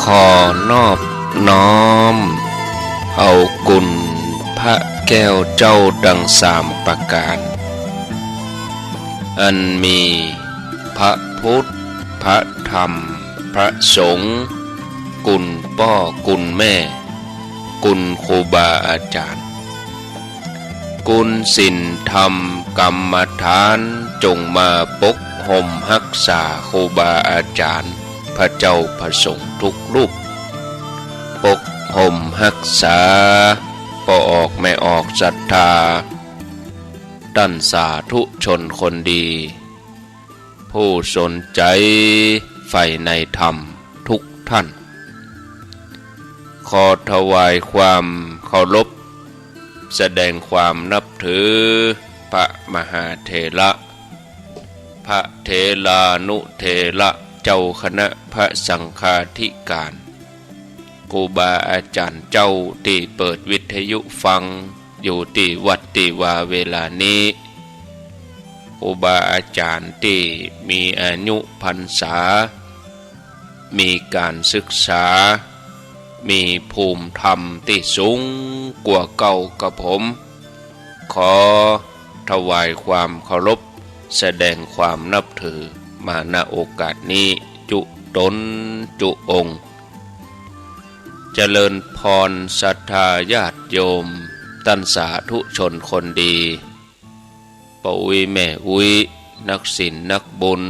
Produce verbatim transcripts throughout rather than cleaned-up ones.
ขอนอบน้อมเอาคุณพระแก้วเจ้าตังสามประก๋าน อันมีพระพุทธ พระธรรม พระสงฆ์ คุณป้อคุณแม่ คุณครูบาอาจ๋ารย์ คุณศีลธรรมกรรมฐาน จงมาปกห่มฮักษาครูบาอาจ๋ารย์ พระเจ้าพระสงฆ์ทุกรูป ปกห่มฮักษาป้อออกแม่ออกศรัทธา ต้านสาธุชนคนดี ผู้สนใจ๋ใฝ่ในธรรมทุกท่าน ขอถวายความเคารพ แสดงความนับถือ พระมหาเถระ พระเถรานุเถระ เจ้าคณะพระสังฆาธิการ ครูบาอาจ๋ารย์เจ้าตี้เปิดวิทยุฟังอยู่ตี้วัดตี้วาเวลานี้ ครูบาอาจ๋ารย์ตี้มีอายุพรรษา มีก๋านศึกษา มีภูมิธรรมตี้สูงกว่าเก่ากับผม ขอถวายความเคารพ แสดงความนับถือมา ณ โอกาสนี้จุ๊ต๋นจุ๊องค์ เจริญพรศรัทธาญาติโยม ต้านสาธุชนคนดี ป้ออุ๊ยแม่อุ๊ย นักศีลนักบุญ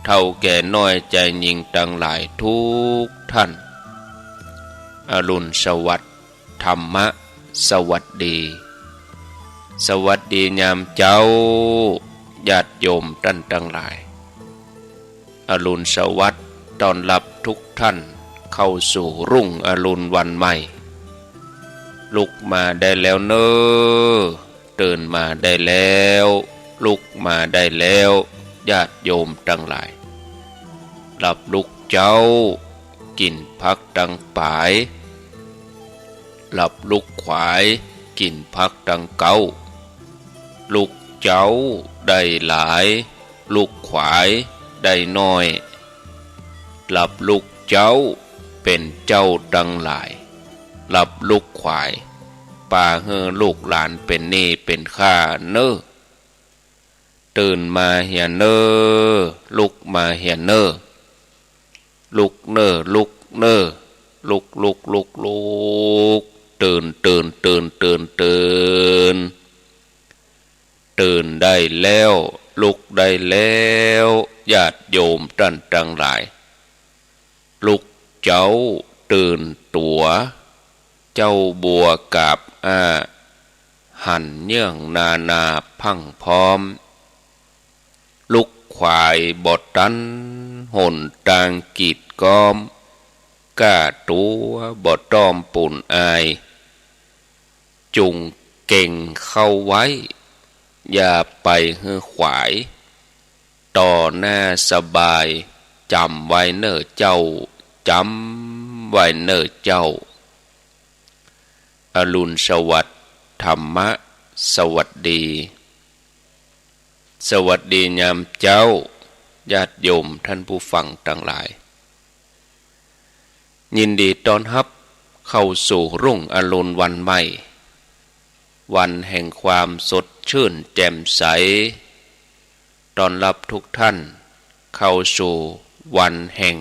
เฒ่าแก่น้อยจายญิงตังหลายทุกท่าน อรุณสวัสดิ์ ธรรมะสวัสดี สวัสดียามเจ๊า ญาติโยมต้านตังหลาย อรุณสวัสดิ์ ต้อนฮับทุกท่านเข้าสู่รุ่งอรุณวันใหม่ ลุกมาได้แล้วเน่อ ตื่นมาได้แล้ว ลุกมาได้แล้ว ญาติโยมตังหลาย หลับลุกเจ๊า กิ๋นผักตังป๋าย หลับลุกขวาย กิ๋นผักตังเก๊า ลุกเจ๊าได้หลาย ลุกขวายได้น้อย หลับลุกเจ๊าเป๋นเจ้าตังหลาย หลับลุกขวาย ปาหื้อลูกหลานเป๋นหนี้เป๋นข้าเน่อ ตื่นมาเหียเน่อ ลุกมาเหียเน่อ ลุกเน่อ ลุกเน่อ ลุก ลุก ลุก ลุก ตื่น ตื่น ตื่น ตื่น ตื่น ตื่นได้แล้ว ลุกได้แล้ว ญาติโยมต้านตังหลาย ลุกเจ๊าตื่นตั๋ว เจ๊าบัวกาบอ้า หันเยื่องนานาพรั่งพร้อม ลุกขวายบ่ตัน หนตางกีดก๊อม ก้าตั๋วบ่ต้อมปูนอาย จุงเก่งเข้าไว้ อย่าไปหื้อขวาย ต่อหน้าสบาย จ๋ำไว้เน่อเจ้า จ๋ำไว้เน่อเจ้า อรุณสวัสดิ์ ธรรมะสวัสดี สวัสดียามเจ๊า ญาติโยมต้านผู้ฟังตังหลาย ยินดีต้อนฮับเข้าสู่รุ่งอรุณวันใหม่ วันแห่งความสดชื่นแจ่มใส ต้อนฮับทุกท่านเข้าสู่วันแห่ง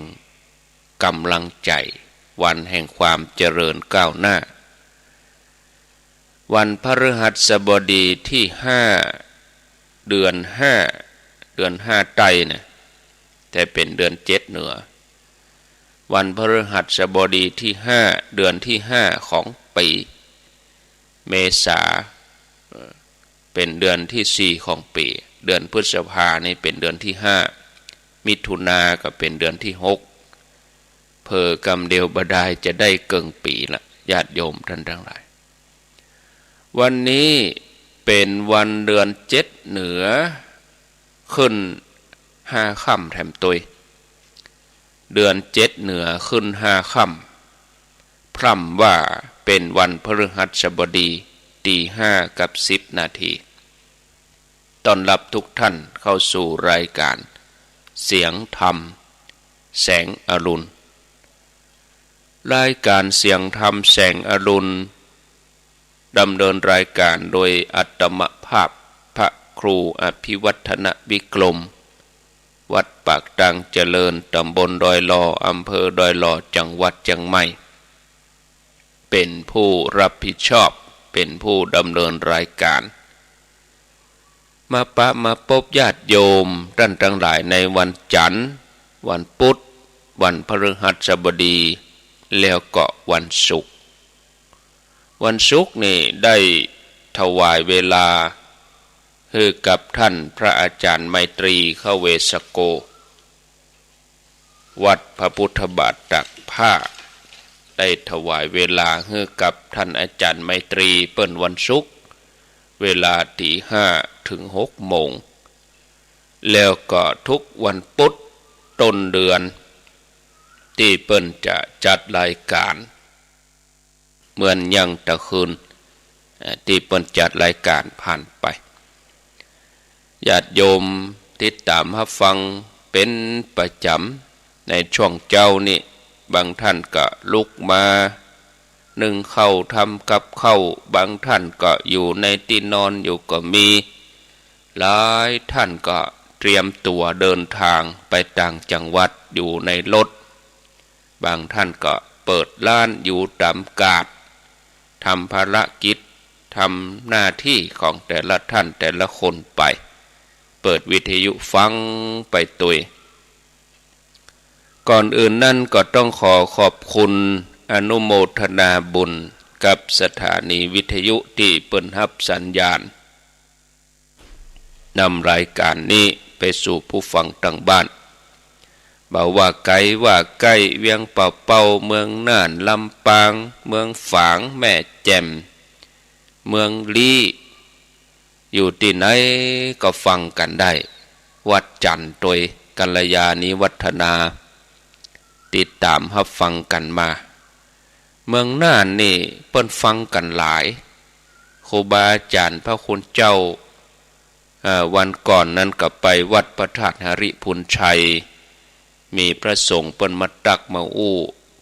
ก๋ำลังใจ๋ วันแห่งความเจริญก้าวหน้า วันพฤหัสบดีตี้ห้า เดือนห้า เดือนห้าใต้นะ แต่เป๋นเดือนเจ็ดเหนือ วันพฤหัสบดีตี้ห้า เดือนตี้ห้าของปี๋ เมษา เอ่อ เป๋นเดือนตี้สี่ของปี๋ เดือนพฤษภานี่เป๋นเดือนตี้ห้า มิถุนาก็เป๋นเดือนตี้หก เผลอกำเดียวบ่ดายจะได้เกิ่งปี๋ละ ญาติโยมต้านตังหลาย วันนี้เป๋นวันเดือนเจ็ดเหนือ ขึ้นห้าค่ำแถมตวย เดือนเจ็ดเหนือขึ้นห้าค่ำ พร่ำว่าเป๋นวันพฤหัสบดี ตีห้ากับสิบนาที ต้อนฮับทุกท่านเข้าสู่รายการเสียงธรรม แสงอรุณ รายก๋านเสียงธรรมแสงอรุณ ดำเนินรายก๋านโดยอาตมาภาพพระครูอภิวัฒนวิกรม วัดปากตางเจริญ ตำบลดอยหล่อ อำเภอดอยหล่อ จังหวัดเจียงใหม่ เป๋นผู้รับผิดชอบ เป๋นผู้ดำเนินรายก๋าน มาปะมาปบญาติโยมต้านตังหลายในวันจันทร์ วันพุธ วันพฤหัสบดี แล้วก็วันศุกร์ วันศุกร์นี่ได้ถวายเวลาหื้อกับต้านพระอาจ๋ารย์ไมตรี ขเวสโก วัดพระพุทธบาทตากผ้า ได้ถวายเวลาหื้อกับต้านอาจ๋ารย์ไมตรีเปิ้นวันศุกร์ เวลาตี๋ห้าเถิงหกโมง แล้วก็ทุกวันพุธต้นเดือน ตี้เปิ้นจะจัดรายก๋าน เหมือนอย่างตะคืน เอ่อ ตี้เปิ้นจัดรายก๋านผ่านไป ญาติโยมติดต๋ามฮับฟังเป๋นประจ๋ำ ในช่วงเจ๊านี้ บางต้านก็ลุกมานึ่งข้าวทำกับข้าว บางต้านก็อยู่ในตี้นอนอยู่ก็มี หลายต้านก็เตรียมตั๋วเดินตางไปต่างจังหวัดอยู่ในรถ บางต้านก็เปิดร้านอยู่ต๋ามกาด ทำภารกิจ ทำหน้าตี้ของแต่ละต้านแต่ละคนไป เปิดวิทยุฟังไปตวย ก่อนอื่นนั้นก็ต้องขอขอบคุณอนุโมทนาบุญกับสถานีวิทยุตี้เปิ้นฮับสัญญาณ นำรายก๋านนี้ไปสู่ผู้ฟังตางบ้าน บ่ว่าไก๋ว่าใก้ เวียงป่าเป้า เมืองน่าน ลำปาง เมืองฝาง แม่แจ่ม เมืองลี้ อยู่ตี้ไหนก็ฟังกั๋นได้ วัดจันทร์ตวย กัลยาณิวัฒนา ติดต๋ามฮับฟังกั๋นมา เมืองน่านนี่เปิ้นฟังกั๋นหลาย ครูบาอาจ๋ารย์พระคุณเจ้า เอ่อ วันก่อนนั้นก็ไปวัดพระธาตุหริภุญชัย มีพระสงฆ์เปิ้นมาตั๊กมาอู้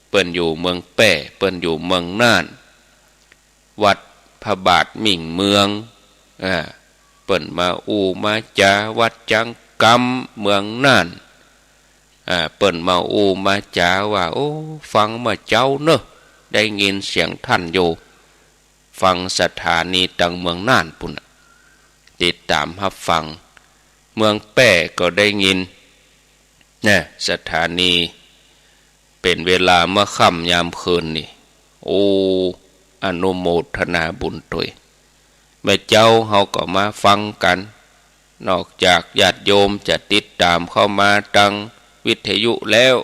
เปิ้นอยู่เมืองแป้ เปิ้นอยู่เมืองน่าน วัดพระบาทมิ่งเมือง อ่า เปิ้นมาอู้มาจ๋า วัดจ๊างกำ เมืองน่าน อ่า เปิ้นมาอู้มาจ๋าว่า โอ้ ฟังเมื่อเจ๊าเนาะ ได้ยินเสียงต้านอยู่ ฟังสถานีตางเมืองน่านปู้นน่ะ ติดต๋ามฮับฟัง เมืองแป้ก็ได้ยิน แน่ สถานี เป๋นเวลาเมื่อค่ำยามคืนนี่ โอ้ อนุโมทนาบุญตวย เมื่อเจ๊าเฮาก็มาฟังกั๋น นอกจากญาติโยมจะติดต๋ามเข้ามาตางวิทยุแล้ว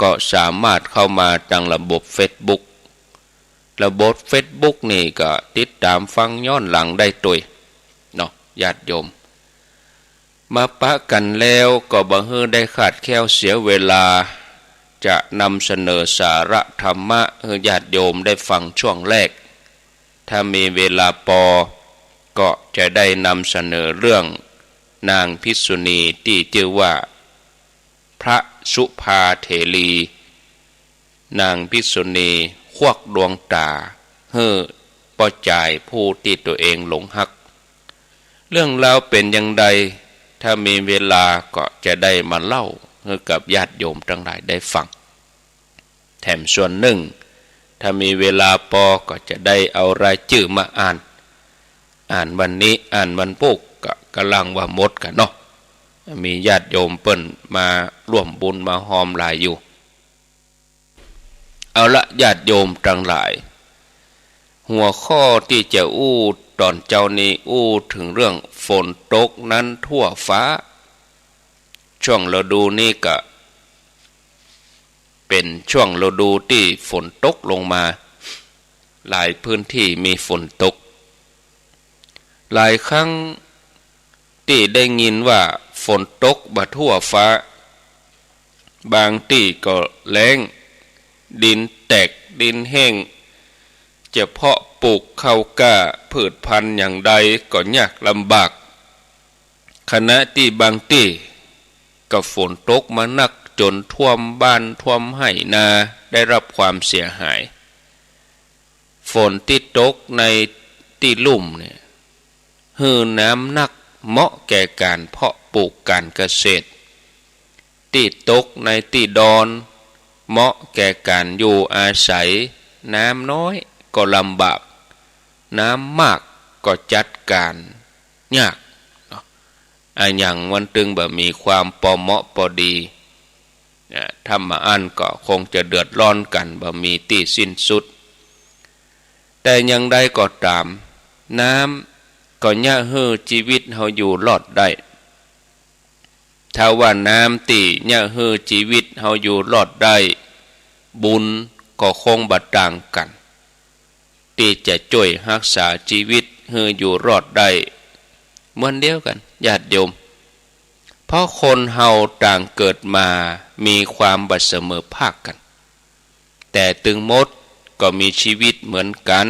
ก็สามารถเข้ามาตางระบบเฟซบุ๊ก ระบบเฟซบุ๊กนี่ก็ติดต๋ามฟังย้อนหลังได้ตวย เนาะ ญาติโยม มาปะกั๋นแล้วก็บ่หื้อได้ขาดแคลนเสียเวลา จะนำเสนอสาระธรรมะหื้อญาติโยมได้ฟังช่วงแรก ถ้ามีเวลาปอ ก็จะได้นำเสนอเรื่องนางภิกษุณีตี้จื้อว่า พระสุภาเถรี นางภิกษุณีควักดวงต๋าหื้อป้อจายผู้ตี้ตั๋วเองหลงฮัก เรื่องราวเป๋นอย่างใด ถ้ามีเวลาก็จะได้มาเล่าหื้อกับญาติโยมตังหลายได้ฟัง แถมส่วนนึ่ง ถ้ามีเวลาปอก็จะได้เอารายจื้อมาอ่าน อ่านวันนี้ อ่านวันพูกก็กำลังว่าหมดกั๋นเนาะ มีญาติโยมเปิ้นมาร่วมบุญมาฮอมหลายอยู่ เอาละ ญาติโยมตังหลาย หัวข้อตี้จะอู้ต๋อนเจ๊านี้ อู้เถิงเรื่องฝนตกนั้นทั่วฟ้า ช่วงฤดูนี้ก็เป๋นช่วงฤดูตี้ฝนตกลงมา หลายพื้นตี้มีฝนตก หลายครั้งตี้ได้ยินว่าฝนตกบ่ทั่วฟ้า บางตี้ก็แล้ง ดินแตก ดินแห้ง จะเพาะปลูกข้าวกล้า พืชพันธุ์อย่างใดก็ยากลำบาก ขณะตี้บางตี้ก็ฝนตกมานักจ๋นท่วมบ้านท่วมไฮ่นา ได้รับความเสียหาย ฝนตี้ตกในตี้ลุ่มเนี่ย หื้อน้ำนัก เหมาะแก่ก๋านเพาะปลูกก๋านเกษตร ตี้ตกในตี้ดอน เหมาะแก่ก๋านอยู่อาศัย น้ำน้อยก็ลำบาก น้ำมากก็จัดก๋านยากเนาะ อะหยังมันตึงบ่มีความปอเหมาะปอดี นะ ถ้าบ่อั้นก็คงจะเดือดร้อนกั๋นบ่มีตี้สิ้นสุด แต่อย่างใดก็ต๋าม น้ำก็เยียะหื้อจีวิตเฮาอยู่รอดได้ ถ้าว่าน้ำตี้เยียะหื้อจีวิตเฮาอยู่รอดได้ บุญก็คงบ่ต่างกั๋น ตี้จะจ้วยฮักษาจีวิตหื้ออยู่รอดได้ เหมือนเดียวกั๋น ญาติโยม เพราะคนเฮาต่างเกิดมามีความบ่เสมอภาคกั๋น แต่ตึงหมดก็มีจีวิตเหมือนกั๋น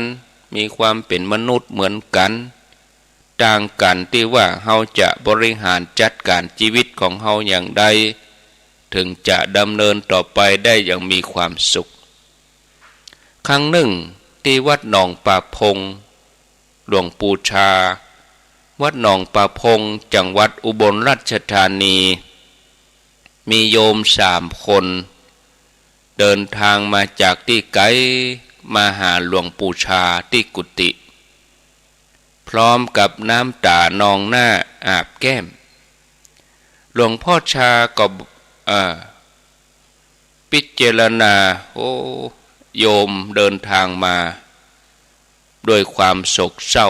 มีความเป๋นมนุษย์เหมือนกั๋น ต่างกั๋นตี้ว่าเฮาจะบริหารจัดก๋านจีวิตของเฮาอย่างใด เถิงจะดำเนินต่อไปได้อย่างมีความสุข ครั้งนึ่งตี้วัดหนองป่าพง หลวงปู่ชา วัดหนองป่าพง จังหวัดอุบลราชธานี มีโยมสามคน เดินทางมาจากตี้ไก๋ มาหาหลวงปู่ชาตี้กุฏิ พร้อมกับน้ำต๋านองหน้าอาบแก้ม หลวงพ่อชาก็ เอ่อ พิจารณา โอ้ โยมเดินทางมาด้วยความโศกเศร้า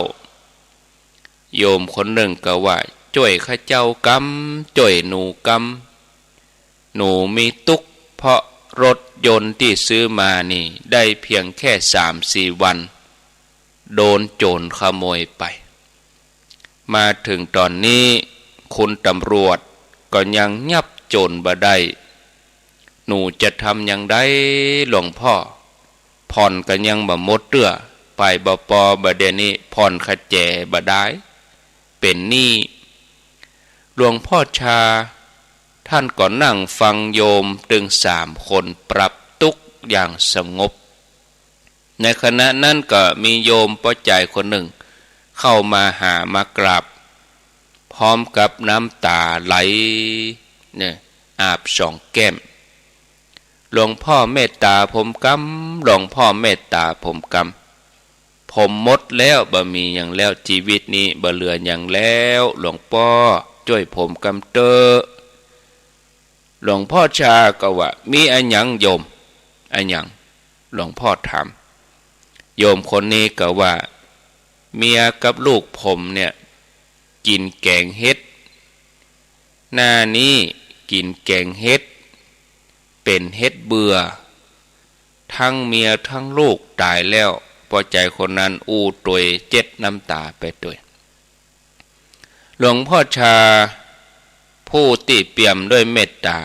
โยมคนนึ่งก็ว่า จ้วยข้าเจ้ากำ จ้วยหนูกำ หนูมีตุ๊กข์เพราะรถยนต์ตี้ซื้อมานี่ ได้เพียงแค่สามสี่วัน โดนโจ๋รขโมยไป มาเถิงต๋อนนี้ คุณตำรวจก็ยังยับโจ๋รบ่ได้ หนูจะทำอย่างใดหลวงพ่อ ผ่อนก็ยังบ่หมดเตื้อ ไปบ่ปอ บ่าเดี่ยวนี้ผ่อนขะแจ๋บ่ได้ เป๋นหนี้ หลวงพ่อชา ท่านก็นั่งฟังโยมตึงสามคนปรับตุ๊กข์อย่างสงบ ในขณะนั้นก็มีโยมป้อจายคนนึ่งเข้ามามากราบ พร้อมกับน้ำต๋าไหล เนี่ย อาบสองแก้ม หลวงพ่อเมตต๋าผมกำ หลวงพ่อเมตต๋าผมกำ ผมหมดแล้ว บ่มีหยังแล้ว จีวิตนี้บ่เหลือหยังแล้ว หลวงป้อจ้วยผมกำเต๊อะ หลวงพ่อชาก็ว่า มีอะหยังโยม อะหยัง หลวงพ่อถาม โยมคนนี้ก็ว่า เมียกับลูกผมเนี่ย กิ๋นแก๋งเห็ด หน้านี้กิ๋นแก๋งเห็ด เป๋นเห็ดเบื่อ ตึงเมียตึงลูกต๋ายแล้ว ป้อจายคนนั้นอู้ตวยเจ็ดน้ำต๋าไปตวย หลวงพ่อชา ผู้ตี้เปี่ยมด้วยเมตต๋า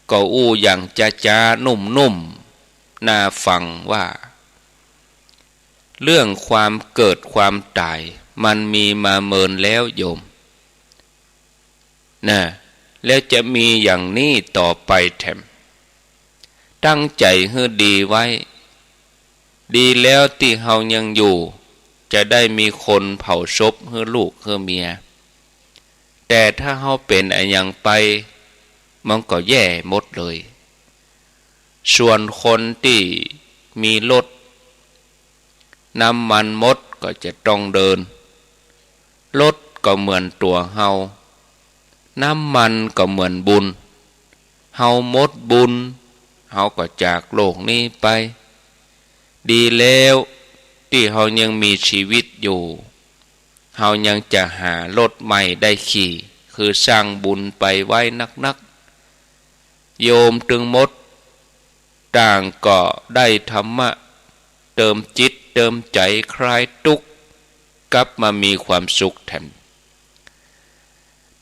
ก็อู้อย่างจ๊าๆ นุ่มๆ น่าฟังว่า เรื่องความเกิดความต๋ายมันมีมาเมินแล้วโยม นะ แล้วจะมีอย่างนี้ต่อไปแถม ตั้งใจ๋หื้อดีไว้ ดีแล้วตี้เฮายังอยู่ จะได้มีคนเผาศพหื้อลูกหื้อเมีย แต่ถ้าเฮาเป๋นอะหยังไป มันก็แย่หมดเลย ส่วนคนตี้มีรถ น้ำมันหมดก็จะต้องเดิน รถก็เหมือนตั๋วเฮา น้ำมันก็เหมือนบุญ เฮาหมดบุญ เฮาก็จากโลกนี้ไป ดีแล้วตี้เฮายังมีจีวิตอยู่ เฮายังจะหารถใหม่ได้ขี่ คือสร้างบุญไปไว้นักๆ โยมตึงหมด ต่างก็ได้ธรรมะ เติมจิตเติมใจ๋คลายตุ๊กข์ กลับมามีความสุขแถม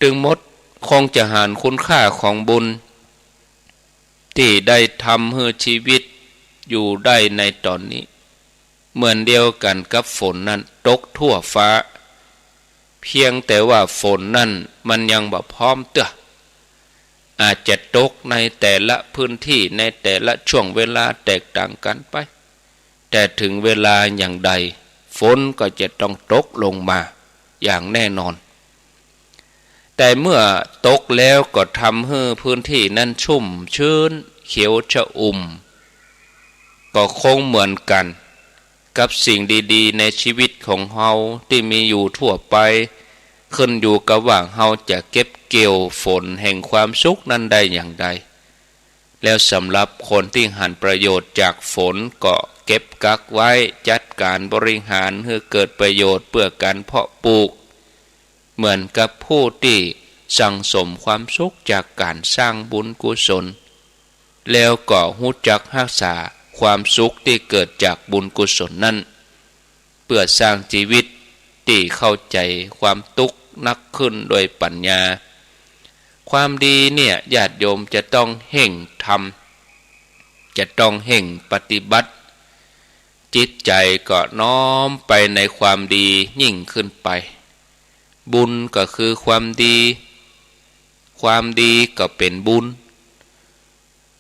ตึงหมดคงจะหันคุณค่าของบุญ ตี้ได้ทำหื้อจีวิตอยู่ได้ในต๋อนนี้ เหมือนเดียวกั๋นกับฝนนั้นตกทั่วฟ้า เพียงแต่ว่าฝนนั้นมันยังบ่พร้อมเตื้อ อาจจะตกในแต่ละพื้นตี้ในแต่ละช่วงเวลาแตกต่างกั๋นไป แต่เถิงเวลาหนึ่งใด ฝนก็จะต้องตกลงมาอย่างแน่นอน แต่เมื่อตกแล้วก็ทำหื้อพื้นตี้นั้นชุ่มชื้นเขียวชอุ่ม ก็คงเหมือนกั๋นกับสิ่งดีๆ ในชีวิตของเฮาตี้มีอยู่ทั่วไป ขึ้นอยู่กับว่าเฮาจะเก็บเกี่ยวฝนแห่งความสุขนั้นได้อย่างใด แล้วสำหรับคนตี้หันประโยชน์จากฝนก็เก็บกักไว้ จัดก๋านบริหารหื้อเกิดประโยชน์เปื้อก๋านเพาะปลูก เหมือนกับผู้ตี้สั่งสมความสุขจากก๋านสร้างบุญกุศล แล้วก็ฮู้จักฮักษาความสุขตี้เกิดจากบุญกุศลนั้น เปื้อสร้างจีวิตตี้เข้าใจ๋ความตุ๊กข์นักขึ้นโดยปั๋ญญา ความดีเนี่ยญาติโยมจะต้องเฮ่งทำ จะต้องเฮ่งปฏิบัติ จิตใจ๋ก็น้อมไปในความดียิ่งขึ้นไป บุญก็คือความดี ความดีก็เป๋นบุญ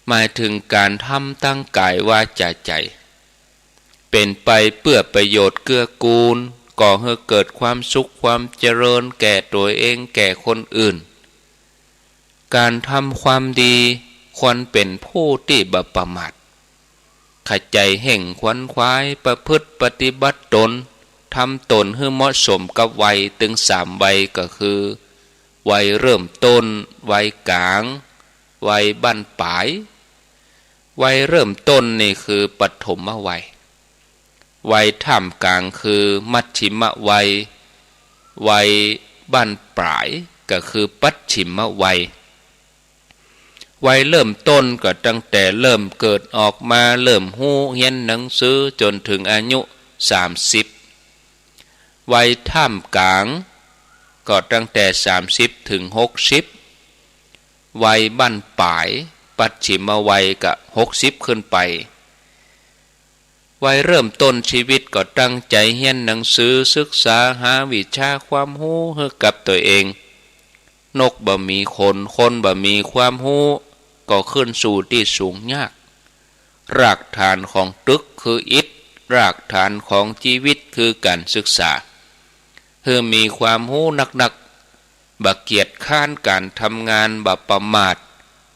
หมายเถิงก๋านทำตังก๋ายวาจาใจ๋ เป๋นไปเปื้อประโยชน์เกื้อกูล ก่อหื้อเกิดความสุขความเจริญแก่ตั๋วเองแก่คนอื่น ก๋านทำความดีควรเป๋นผู้ตี้บ่ประมาท ขะใจ๋เฮ่งขวนขวายประพฤติปฏิบัติตน ทำตนหื้อเหมาะสมกับวัยตึงสามวัยก็คือ วัยเริ่มต้น วัยก๋าง วัยบั้นปลาย วัยเริ่มต้นนี่คือปฐมวัย วัยท่ามก๋างคือมัชฌิมวัย วัยบั้นปลายก็คือปัจฉิมวัย วัยเริ่มต้นก็ตั้งแต่เริ่มเกิดออกมา เริ่มฮู้เฮียนหนังสือจ๋นเถิงอายุสามสิบ วัยท่ามก๋างก็ตั้งแต่สามสิบเถิงหกสิบ วัยบั้นปลาย ปัจฉิมวัยก็หกสิบขึ้นไป วัยเริ่มต้นจีวิตก็ตั้งใจ๋เฮียนหนังสือ ศึกษาหาวิชาความฮู้หื้อกับตั๋วเอง นกบ่มีขน คนบ่มีความฮู้ ก็ขึ้นสู่ตี้สูงยาก รากฐานของตึกคืออิฐ รากฐานของจีวิตคือก๋านศึกษา หื้อมีความฮู้นักๆ บ่เกียจคร้านก๋านทำงาน บ่ประมาท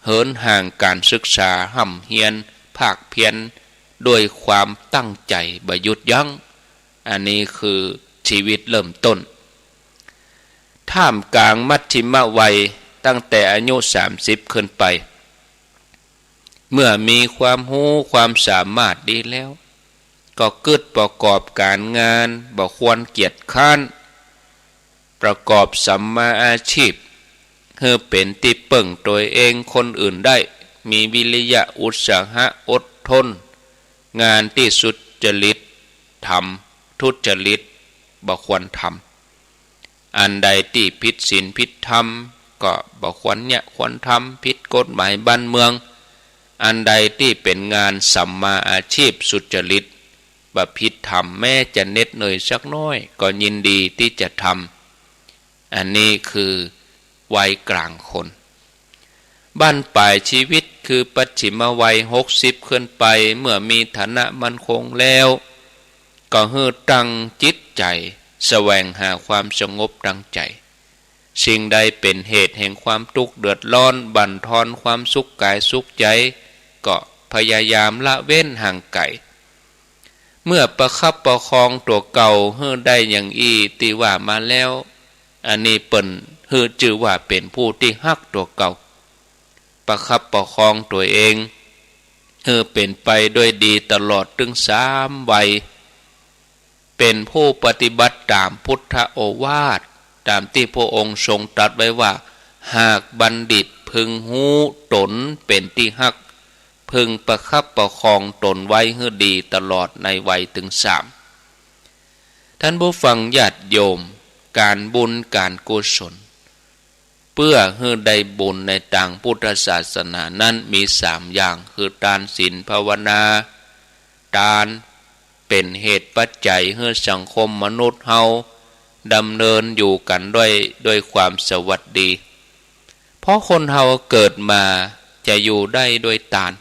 เหินห่างก๋านศึกษา ฮ่ำเฮียนภาคเพียรด้วยความตั้งใจ๋บ่หยุดยั้ง อันนี้คือจีวิตเริ่มต้น ท่ามก๋างมัชฌิมวัย ตั้งแต่อายุสามสิบขึ้นไป เมื่อมีความฮู้ความสามารถดีแล้ว ก็กึ๊ดประกอบก๋านงาน บ่ควรเกียจคร้าน ประกอบสัมมาอาชีพ หื้อเป๋นตี้เปิ้งตั๋วเองคนอื่นได้ มีวิริยะอุตสาหะอดทน งานตี้สุจริตทำ ทุจริตบ่ควรทำ อันใดตี้ผิดศีลผิดธรรม ก็บ่ควรเยียะควรทำ ผิดกฎหมายบ้านเมือง อันใดตี้เป๋นงานสัมมาอาชีพสุจริต บ่ผิดธรรม แม้จะเหน็ดเหนื่อยสักน้อย ก็ยินดีตี้จะทำ อันนี้คือวัยก๋างคน บั้นปลายจีวิตคือปัจฉิมวัย หกสิบขึ้นไป เมื่อมีฐานะมั่นคงแล้ว ก็หื้อตั้งจิตใจ๋แสวงหาความสงบตั้งใจ๋ สิ่งใดเป๋นเหตุแห่งความตุ๊กข์เดือดร้อน บั่นทอนความสุขก๋ายสุขใจ๋ ก็พยายามละเว้นห่างไกล เมื่อประคับประคองตั๋วเก่าหื้อได้อย่างอี้ตี้ว่ามาแล้ว อันนี้เปิ้นหื้อจื้อว่าเป๋นผู้ตี้ฮักตั๋วเก่า ประคับประคองตั๋วเองหื้อเป๋นไปด้วยดีตลอดตึงสามวัย เป๋นผู้ปฏิบัติต๋ามพุทธโอวาท ต๋ามตี้พระองค์ทรงตรัสไว้ว่า หากบัณฑิตพึงฮู้ต๋นเป๋นตี้ฮัก พึงประคับประคองต๋นไว้หื้อดีตลอดในวัยตึงสาม ท่านผู้ฟังญาติโยม ก๋านบุญก๋านกุศล เปื้อหื้อได้บุญในตางพุทธศาสนานั้นมีสามอย่าง คือตาน ศีล ภาวนา ตานเป๋นเหตุปัจจัยหื้อสังคมมนุษย์เฮาดำเนินอยู่กั๋นด้วย ด้วยความสวัสดี เพราะคนเฮาเกิดมาจะอยู่ได้ด้วยตาน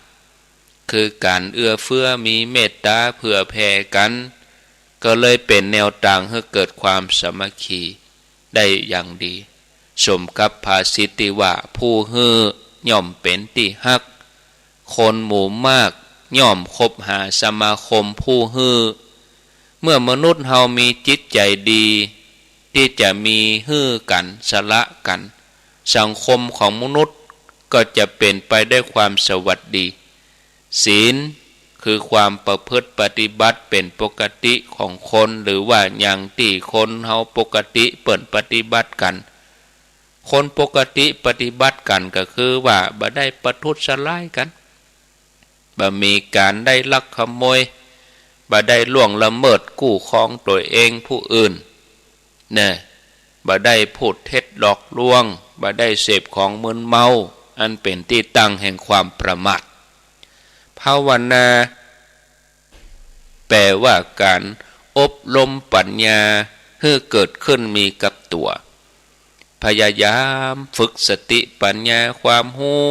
คือก๋านเอื้อเฟื้อมีเมตต๋าเผื่อแผ่กั๋น ก็เลยเป๋นแนวตางหื้อเกิดความสามัคคีได้อย่างดี สมกับภาษิตตี้ว่า ผู้หื้อย่อมเป๋นตี้ฮัก คนหมู่มากย่อมคบหาสมาคมผู้หื้อ เมื่อมนุษย์เฮามีจิตใจ๋ดี ตี้จะมีหื้อกั๋น สละกั๋น สังคมของมนุษย์ก็จะเป๋นไปด้วยความสวัสดี ศีล คือความประพฤติปฏิบัติเป๋นปกติของคน หรือว่าอย่างตี้คนเฮาปกติเปิ้นปฏิบัติกั๋น คนปกติปฏิบัติกั๋นก็คือว่าบ่ได้ประทุษร้ายกั๋น บ่มีก๋านได้ลักขโมย บ่ได้ล่วงละเมิดกู้ครองตั๋วเองผู้อื่น แน่ บ่ได้พูดเท็จหลอกลวง บ่ได้เสพของมึนเมา อันเป๋นตี้ตั้งแห่งความประมาท ภาวนา แปลว่าก๋านอบรมปัญญาหื้อเกิดขึ้นมีกับตั๋ว พยายามฝึกสติปัญญาความฮู้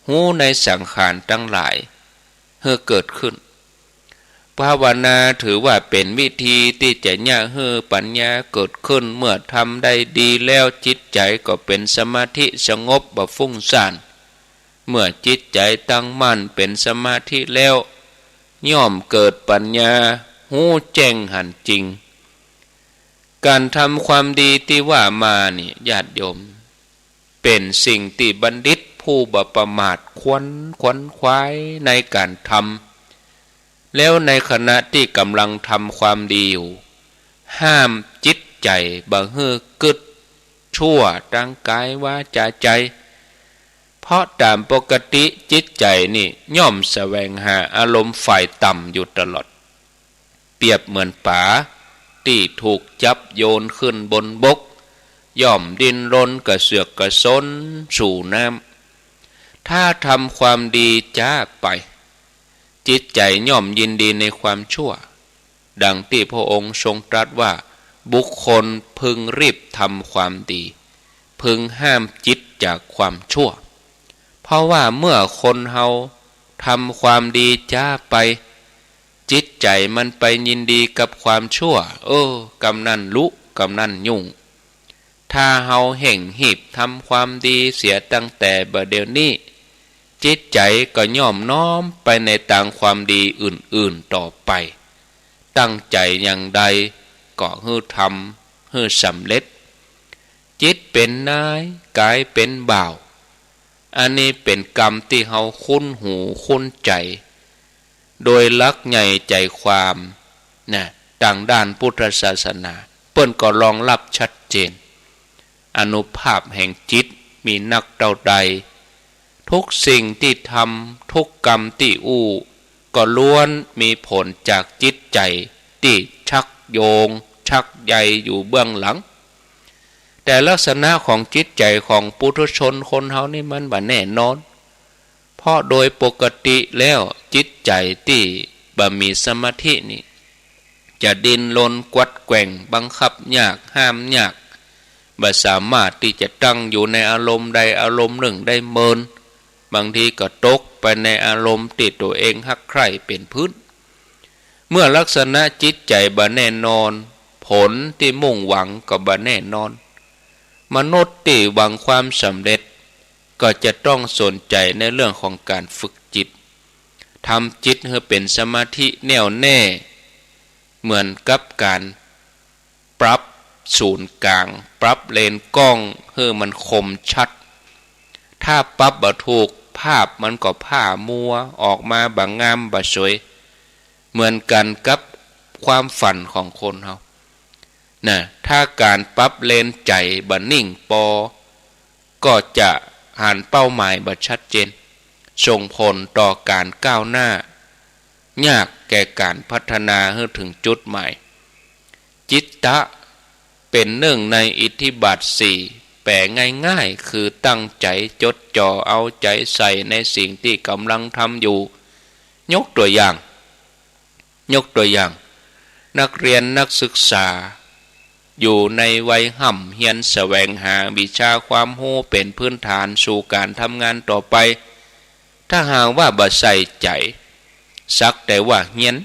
ฮู้ในสังขารตังหลาย หื้อเกิดขึ้น ภาวนาถือว่าเป๋นวิธีตี้จะเยียะหื้อปัญญาเกิดขึ้น เมื่อทำได้ดีแล้วจิตใจ๋ก็เป๋นสมาธิสงบบ่ฟุ้งซ่าน เมื่อจิตใจ๋ตั้งมั่นเป๋นสมาธิแล้ว ย่อมเกิดปัญญาฮู้แจ้งหันจริง ก๋านทำความดีตี้ว่ามานี่ ญาติโยม เป๋นสิ่งตี้บัณฑิตผู้บ่ประมาทขวนขวนขวายในก๋านทำ แล้วในขณะตี้ก่ำลังทำความดีอยู่ ห้ามจิตใจ๋บ่หื้อกึ๊ดชั่วตังก๋ายวาจาใจ๋ เพราะต๋ามปกติจิตใจ๋นี่ย่อมแสวงหาอารมณ์ฝ่ายต่ำอยู่ตลอด เปรียบเหมือนป๋าตี้ถูกจับโยนขึ้นบนบก ย่อมดิ้นรนกระเสือกกระสนสู่น้ำ ถ้าทำความดีจ๊าไป จิตใจ๋ย่อมยินดีในความชั่ว ดังตี้พระองค์ทรงตรัสว่า บุคคลพึงรีบทำความดี พึงห้ามจิตจากความชั่ว เพราะว่าเมื่อคนเฮาทำความดีจ๊าไป จิตใจ๋มันไปยินดีกับความชั่ว เออ กำนั้นลุ กำนั้นยุ่ง ถ้าเฮาเฮ่งฮีบทำความดีเสียตั้งแต่บ่าเดี่ยวนี้ จิตใจ๋ก็ย่อมน้อมไปในตางความดีอื่นๆ ต่อไป ตั้งใจ๋อย่างใดก็หื้อทำหื้อสำเร็จ จิตเป๋นนาย ก๋ายเป๋นบ่าว อันนี้เป๋นกำตี้เฮาคุ้นหูคุ้นใจ๋ โดยหลักใหญ่ใจ๋ความนะ ตางด้านพุทธศาสนา เปิ้นก็รองรับชัดเจน อานุภาพแห่งจิตมีนักเต้าใด ทุกสิ่งตี้ทำ ทุกกำตี้อู้ ก็ล้วนมีผลจากจิตใจ๋ตี้ชักโยง ชักใยอยู่เบื้องหลัง แต่ลักษณะของจิตใจ๋ของปุถุชนคนเฮานี่มันบ่แน่นอน เพราะโดยปกติแล้วจิตใจ๋ตี้บ่มีสมาธินี่ จะดิ้นรนกวัดแกว่งบังคับยากห้ามยาก บ่สามารถตี้จะตั้งอยู่ในอารมณ์ใดอารมณ์นึ่งได้เมิน บางทีก็ตกไปในอารมณ์ตี้ตั๋วเองฮักใคร่เป๋นพื้น เมื่อลักษณะจิตใจ๋บ่แน่นอน ผลตี้มุ่งหวังก็บ่แน่นอน มนุษย์ตี้หวังความสำเร็จ ก็จะต้องสนใจ๋ในเรื่องของก๋านฝึกจิต ทำจิตหื้อเป๋นสมาธิแน่วแน่ เหมือนกับก๋านปรับศูนย์กลาง ปรับเลนส์กล้องหื้อมันคมชัด ถ้าปรับบ่ถูก ภาพมันก็พร่ามัว ออกมาบ่งามบ่สวย เหมือนกั๋นกับความฝันของคนเฮา นะ ถ้าก๋านปรับเลนส์ใจ๋บ่นิ่งปอ ก็จะหันเป้าหมายบ่ชัดเจน ส่งผลต่อก๋านก้าวหน้า ยากแก่ก๋านพัฒนาหื้อเถิงจุดหมาย จิตตะ เป๋นนึ่งในอิทธิบาทสี่ แปลง่ายๆ คือตั้งใจ๋จดจ่อเอาใจ๋ใส่ในสิ่งตี้ก่ำลังทำอยู่ ยกตั๋วอย่าง ยกตั๋วอย่าง นักเรียนนักศึกษา อยู่ในวัยฮ่ำเฮียนแสวงหาวิชาความฮู้เป๋นพื้นฐานสู่ก๋านทำงานต่อไป ถ้าหากว่าบ่ใส่ใจ๋ สักแต่ว่าเฮียน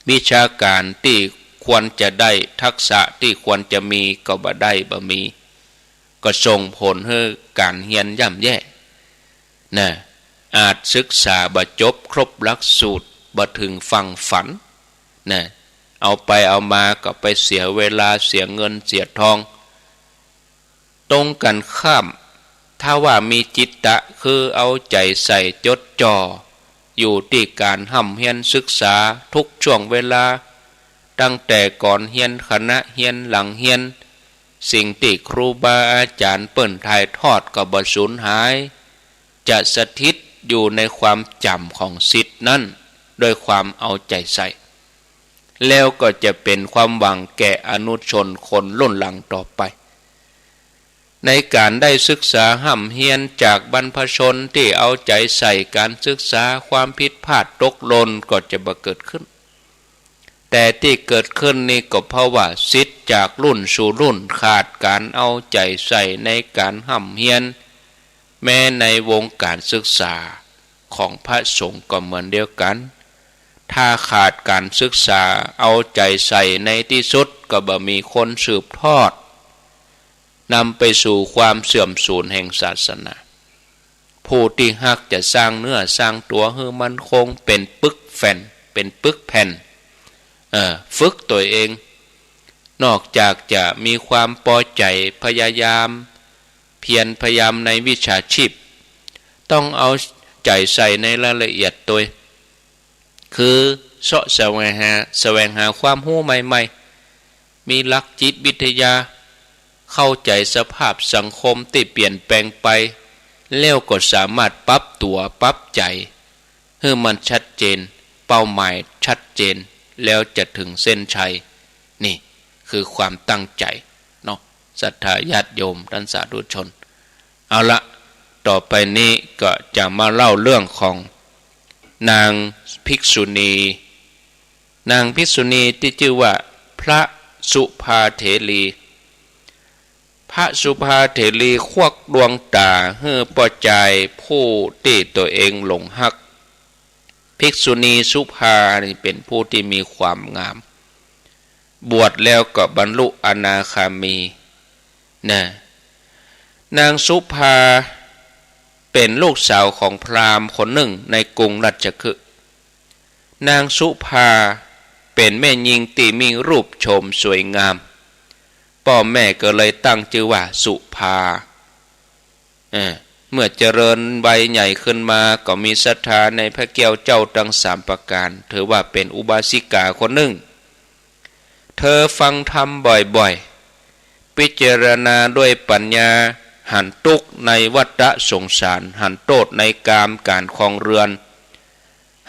วิชาก๋านตี้ควรจะได้ ทักษะตี้ควรจะมีก็บ่ได้บ่มี ก็ส่งผลหื้อก๋านเฮียนย่ำแย่ นะ อาจศึกษาบ่จบครบหลักสูตร บ่เถิงฝั่งฝัน นะ เอาไปเอามาก็ไปเสียเวลา เสียเงินเสียทอง ตรงกั๋นข้าม ถ้าว่ามีจิตตะ คือเอาใจ๋ใส่จดจ่อ อยู่ตี้ก๋านฮ่ำเฮียนศึกษาทุกช่วงเวลา ตั้งแต่ก่อนเฮียน ขณะเฮียน หลังเฮียน สิ่งตี้ครูบาอาจ๋ารย์เปิ้นถ่ายทอดก็บ่สูญหาย จะสถิตอยู่ในความจ๋ำของศิษย์นั้น ด้วยความเอาใจ๋ใส่ แล้วก็จะเป๋นความหวังแก่อนุชนคนรุ่นหลังต่อไป ในก๋านได้ศึกษาฮ่ำเฮียนจากบรรพชนตี้เอาใจ๋ใส่ก๋านศึกษา ความผิดพลาดตกหล่นก็จะบ่เกิดขึ้น แต่ตี้เกิดขึ้นนี้ก็เพราะว่าศิษย์จากรุ่นสู่รุ่นขาดก๋านเอาใจ๋ใส่ในก๋านฮ่ำเฮียน แม้ในวงก๋านศึกษาของพระสงฆ์ก็เหมือนเดียวกั๋น ถ้าขาดก๋านศึกษาเอาใจ๋ใส่ ในตี้สุดก็บ่มีคนสืบทอด นำไปสู่ความเสื่อมสูญแห่งศาสนา ผู้ตี้ฮักจะสร้างเนื้อสร้างตั๋วหื้อมั่นคง เป๋นปึกแผ่น เป๋นปึกแผ่น เอ่อ ฝึกตั๋วเอง นอกจากจะมีความปอใจ๋ พยายาม เพียรพยายามในวิชาชีพ ต้องเอาใจ๋ใส่ในรายละเอียดตวย คือเซาะแสวงหา แสวงหาความฮู้ใหม่ๆ มีหลักจิตวิทยา เข้าใจ๋สภาพสังคมตี้เปลี่ยนแปลงไป แล้วก็สามารถปรับตั๋วปรับใจ๋ หื้อมันชัดเจน เป้าหมายชัดเจน แล้วจะเถิงเส้นชัย นี่คือความตั้งใจ๋เนาะ ศรัทธาญาติโยมต้านสาธุชน เอาละ ต่อไปนี้ก็จะมาเล่าเรื่องของนางภิกษุณี นางภิกษุณีตี้จื้อว่าพระสุภาเถรี พระสุภาเถรีควักดวงต๋าหื้อป้อจายผู้ตี้ตั๋วเองหลงฮัก ภิกษุณีสุภานี่เป๋นผู้ตี้มีความงาม บวชแล้วก็บรรลุอนาคามี นะ นางสุภาเป๋นลูกสาวของพราหมณ์คนนึ่งในกรุงรัชคฤห์ นางสุภาเป๋นแม่ญิงตี้มีรูปโฉมสวยงาม ป้อแม่ก็เลยตั้งจื้อว่าสุภา เออ เมื่อเจริญวัยใหญ่ขึ้นมาก็มีศรัทธาในพระแก้วเจ้าตังสามประก๋าน ถือว่าเป๋นอุบาสิกาคนนึ่ง เธอฟังธรรมบ่อยๆ พิจารณาด้วยปัญญา หันตุ๊กข์ในวัฏสงสาร หันโต้ษในกามก๋านครองเรือน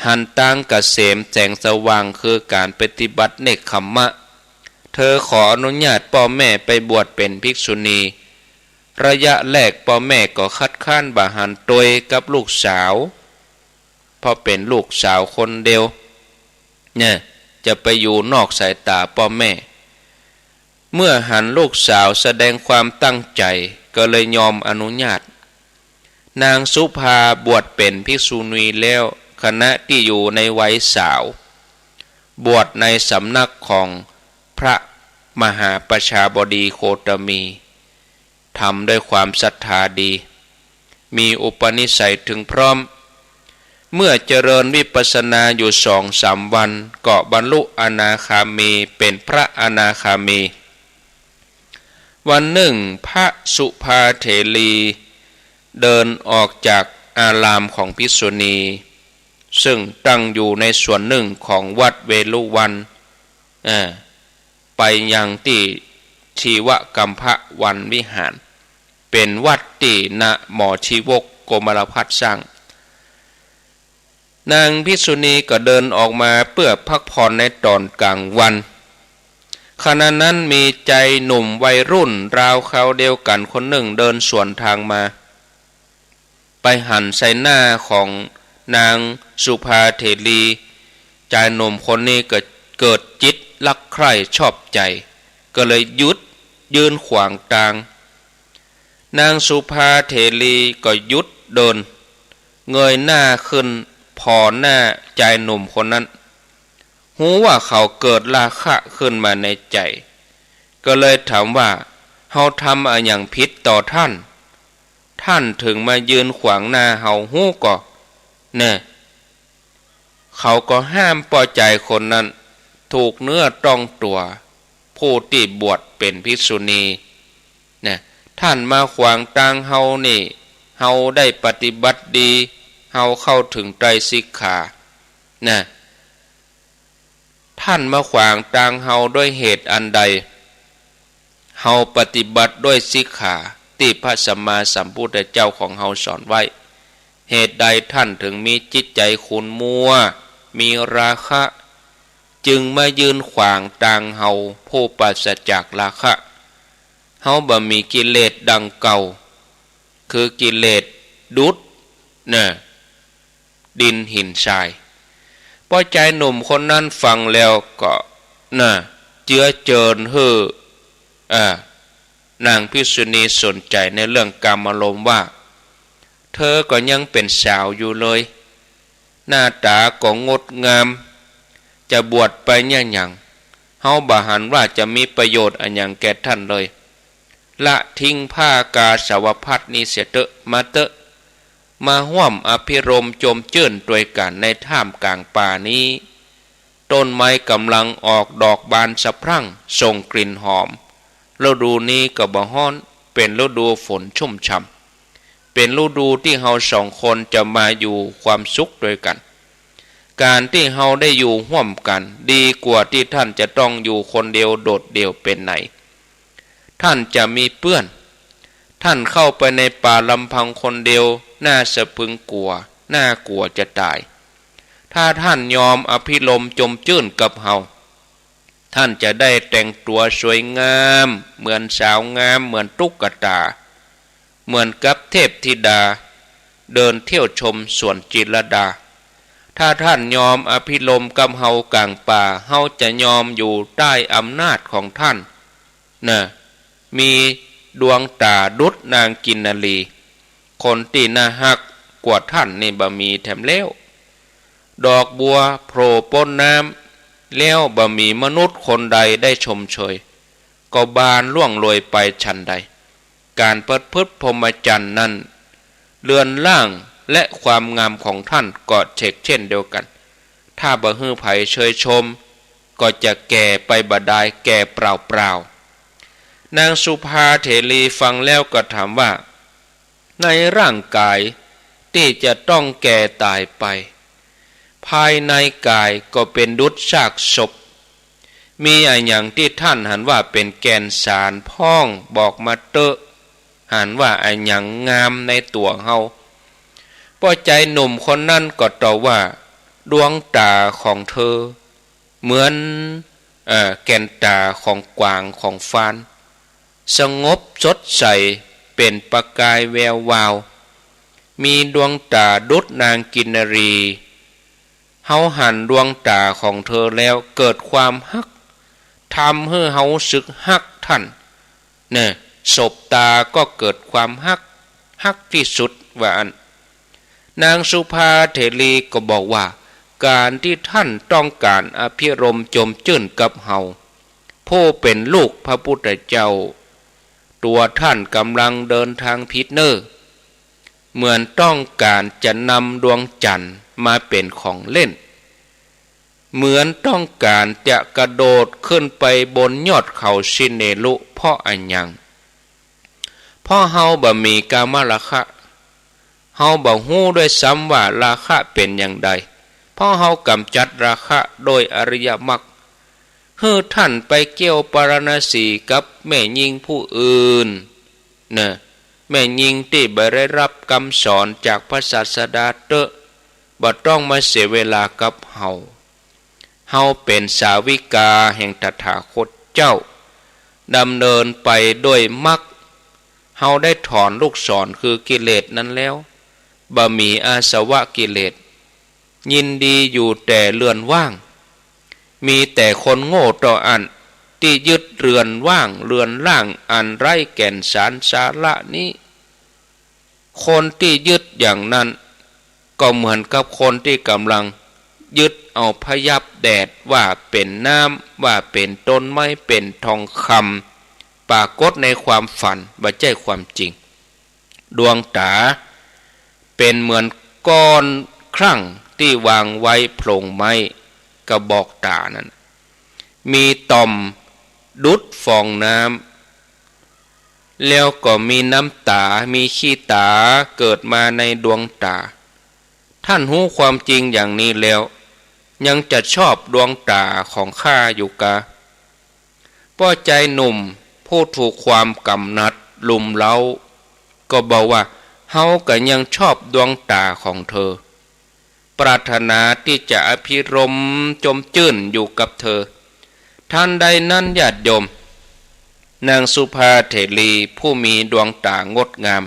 หันตางเกษมแสงสว่างคือก๋านปฏิบัติเนกขัมมะ เธอขออนุญาตป้อแม่ไปบวชเป๋นภิกษุณี ระยะแรกป้อแม่ก็คัดค้านบ่หันตวยกับลูกสาว เพราะเป๋นลูกสาวคนเดียว เนี่ย จะไปอยู่นอกสายต๋าป้อแม่ เมื่อหันลูกสาวแสดงความตั้งใจ๋ ก็เลยยอมอนุญาต นางสุภาบวชเป๋นภิกษุณีแล้ว ขณะตี้อยู่ในวัยสาว บวชในสำนักของพระมหาประชาบดีโคตมี ทำด้วยความศรัทธาดี มีอุปนิสัยถึงพร้อม เมื่อเจริญวิปัสสนาอยู่สองสามวัน ก็บรรลุอนาคามี เป๋นพระอนาคามี วันนึ่งพระสุภาเถรีเดินออกจากอารามของภิกษุณี ซึ่งตั้งอยู่ในส่วนนึ่งของวัดเวฬุวัน เอ่อ ไปยังตี้ชีวกัมภวันวิหาร เป๋นวัดตี้ณหมอชีวกโกมารพัสสร้าง นางภิกษุณีก็เดินออกมาเปื้อพักผ่อนในต๋อนก๋างวัน ขณะนั้นมีจายหนุ่มวัยรุ่นราวคราวเดียวกั๋นคนนึ่งเดินสวนทางมา ไปหันใส่หน้าของนางสุภาเถรี จายหนุ่มคนนี้ก็เกิดจิตรักใคร่ชอบใจ๋ ก็เลยหยุดยืนขวางตาง นางสุภาเถรีก็หยุดเดิน เงยหน้าขึ้นผ่อหน้าจายหนุ่มคนนั้น ฮู้ว่าเขาเกิดราคะขึ้นมาในใจ๋ ก็เลยถามว่า เฮาทำอะหยังผิดต่อท่าน ท่านเถิงมายืนขวางหน้าเฮาฮู้ก่อ แน่ เขาก็ห้ามป้อจายคนนั้นถูกเนื้อต้องตั๋ว ผู้ตี้บวชเป๋นภิกษุณี นะ ท่านมาขวางตางเฮานี่ เฮาได้ปฏิบัติดี เฮาเข้าเถิงไตรสิกขา นะ ท่านมาขวางตางเฮาด้วยเหตุอันใด เฮาปฏิบัติด้วยสิกขาตี้พระสัมมาสัมพุทธเจ้าของเฮาสอนไว้ เหตุใดท่านเถิงมีจิตใจ๋ขุ่นมัว มีราคะ จึงมายืนขวางตางเฮาผู้ปราศจากราคะ เฮาบ่มีกิเลสดังเก่า คือกิเลสดุจ นะ ดินหินทราย ป้อจายหนุ่มคนนั้นฟังแล้วก็ นะ เจือเจิญหื้อ เอ่อ นางภิกษุณีสนใจ๋ในเรื่องกามารมณ์ว่า เธอก็ยังเป๋นสาวอยู่เลย หน้าต๋าก็งดงาม จะบวชไปเยียะหยัง เฮาบ่หันว่าจะมีประโยชน์อะหยังแก่ท่านเลย ละทิ้งผ้ากาสาวพัสตร์นี้เสียเต๊อะ มาเต๊อะ มาฮ่วมอภิรมย์จมจื้นตวยกั๋นในท่ามก๋างป่านี้ ต้นไม้ก่ำลังออกดอกบานสะพรั่ง ส่งกลิ่นหอม ฤดูนี้ก็บ่ฮ้อน เป๋นฤดูฝนชุ่มฉ่ำ เป๋นฤดูตี้เฮาสองคนจะมาอยู่ความสุขตวยกั๋น ก๋านตี้เฮาได้อยู่ฮ่วมกั๋น ดีกว่าตี้ท่านจะต้องอยู่คนเดียวโดดเดี่ยวเป๋นไหน ท่านจะมีเปื้อน ท่านเข้าไปในป่าลำพังคนเดียว น่าสะพรึงกั๋ว น่ากั๋วจะต๋าย ถ้าท่านยอมอภิรมย์จมจื้นกับเฮา ท่านจะได้แต่งตั๋วสวยงาม เหมือนสาวงาม เหมือนตุ๊กต๋า เหมือนกับเทพธิดา เดินเที่ยวชมสวนจิตรลดา ถ้าท่านยอมอภิรมย์กับเฮาก๋างป่า เฮาจะยอมอยู่ใต้อำนาจของท่าน นะ มีดวงต๋าดุจนางกินนรี คนตี้น่าฮักกว่าท่านนี่บ่มีแถมแล้ว ดอกบัวโผล่ป๊นน้ำ แล้วบ่มีมนุษย์คนใดได้ชมเชย ก็บานร่วงโรยไปฉันใด ก๋านประพฤติพรหมจรรย์นั้น เรือนร่างและความงามของท่านก็เฉกเช่นเดียวกั๋น ถ้าบ่หื้อใผเชยชม ก็จะแก่ไปบ่ดาย แก่เปล่าๆ นางสุภาเถรีฟังแล้วก็ถามว่า ในร่างกายตี้จะต้องแก่ต๋ายไป ภายในกายก็เป๋นดุจซากศพ มีอะหยังตี้ท่านหันว่าเป๋นแก่นสารพ่อง บอกมาเต๊อะ หันว่าอะหยังงามในตั๋วเฮา ป้อจายหนุ่มคนนั้นก็ตอบว่า ดวงต๋าของเธอ เหมือน เอ่อ แก่นต๋าของกวางของฟาน สงบสดใส เป๋นประกายแวววาว มีดวงต๋าดุจนางกินนรี เฮาหันดวงต๋าของเธอแล้วเกิดความฮัก ทำหื้อเฮารู้สึกฮักท่าน เน่อ สบต๋าก็เกิดความฮัก ฮักตี้สุด ว่าอั้น นางสุภาเถรีก็บอกว่า ก๋านตี้ท่านต้องก๋านอภิรมย์จมจื้นกับเฮา ผู้เป๋นลูกพระพุทธเจ้า ตั๋วท่านก่ำลังเดินตางผิดเน่อ เหมือนต้องก๋านจะนำดวงจั๋นทร์มาเป๋นของเล่น เหมือนต้องก๋านจะกระโดดขึ้นไปบนยอดเขาสิเนรุ เพราะอะหยัง เพราะเฮาบ่มีกามราคะ เฮาบ่ฮู้ด้วยซ้ำว่าราคะเป๋นอย่างใด เพราะเฮากำจัดราคะโดยอริยมรรค หื้อท่านไปเกี้ยวปรารณสีกับแม่ญิงผู้อื่น เน่อ แม่ญิงตี้บ่ได้ฮับกำสอนจากพระศาสดาเต๊อะ บ่ต้องมาเสียเวลากับเฮา เฮาเป๋นสาวิกาแห่งตถาคตเจ้า ดำเนินไปด้วยมรรค เฮาได้ถอนลูกศรคือกิเลสนั้นแล้ว บ่มีอาสวะกิเลส ยินดีอยู่แต่เรือนว่าง มีแต่คนโง่เต้าอั้นตี้ยึด เรือนว่างเรือนร่างอันไร้แก่นสารสาระนี้ คนตี้ยึดอย่างนั้น ก็เหมือนกับคนตี้ก่ำลังยึดเอาพยับแดดว่าเป๋นน้ำ ว่าเป๋นต้นไม้ เป๋นทองคำ ปรากฏในความฝัน บ่ใจ้ความจริง ดวงต๋าเป๋นเหมือนก้อนคลั่งตี้วางไว้โพรงไม้ กระบอกต๋านั้น มีต่อมดุจฟองน้ำ แล้วก็มีน้ำต๋า มีขี้ต๋าเกิดมาในดวงต๋า ท่านฮู้ความจริงอย่างนี้แล้ว ยังจะชอบดวงต๋าของข้าอยู่กา ป้อจายหนุ่มผู้ถูกความกำหนัดรุมเร้า ก็บอกว่า เฮาก็ยังชอบดวงต๋าของเธอ ปรารถนาตี้จะอภิรมย์จมจื้นอยู่กับเธอ ทันใดนั้นญาติโยม นางสุภาเถรีผู้มีดวงต๋างดงาม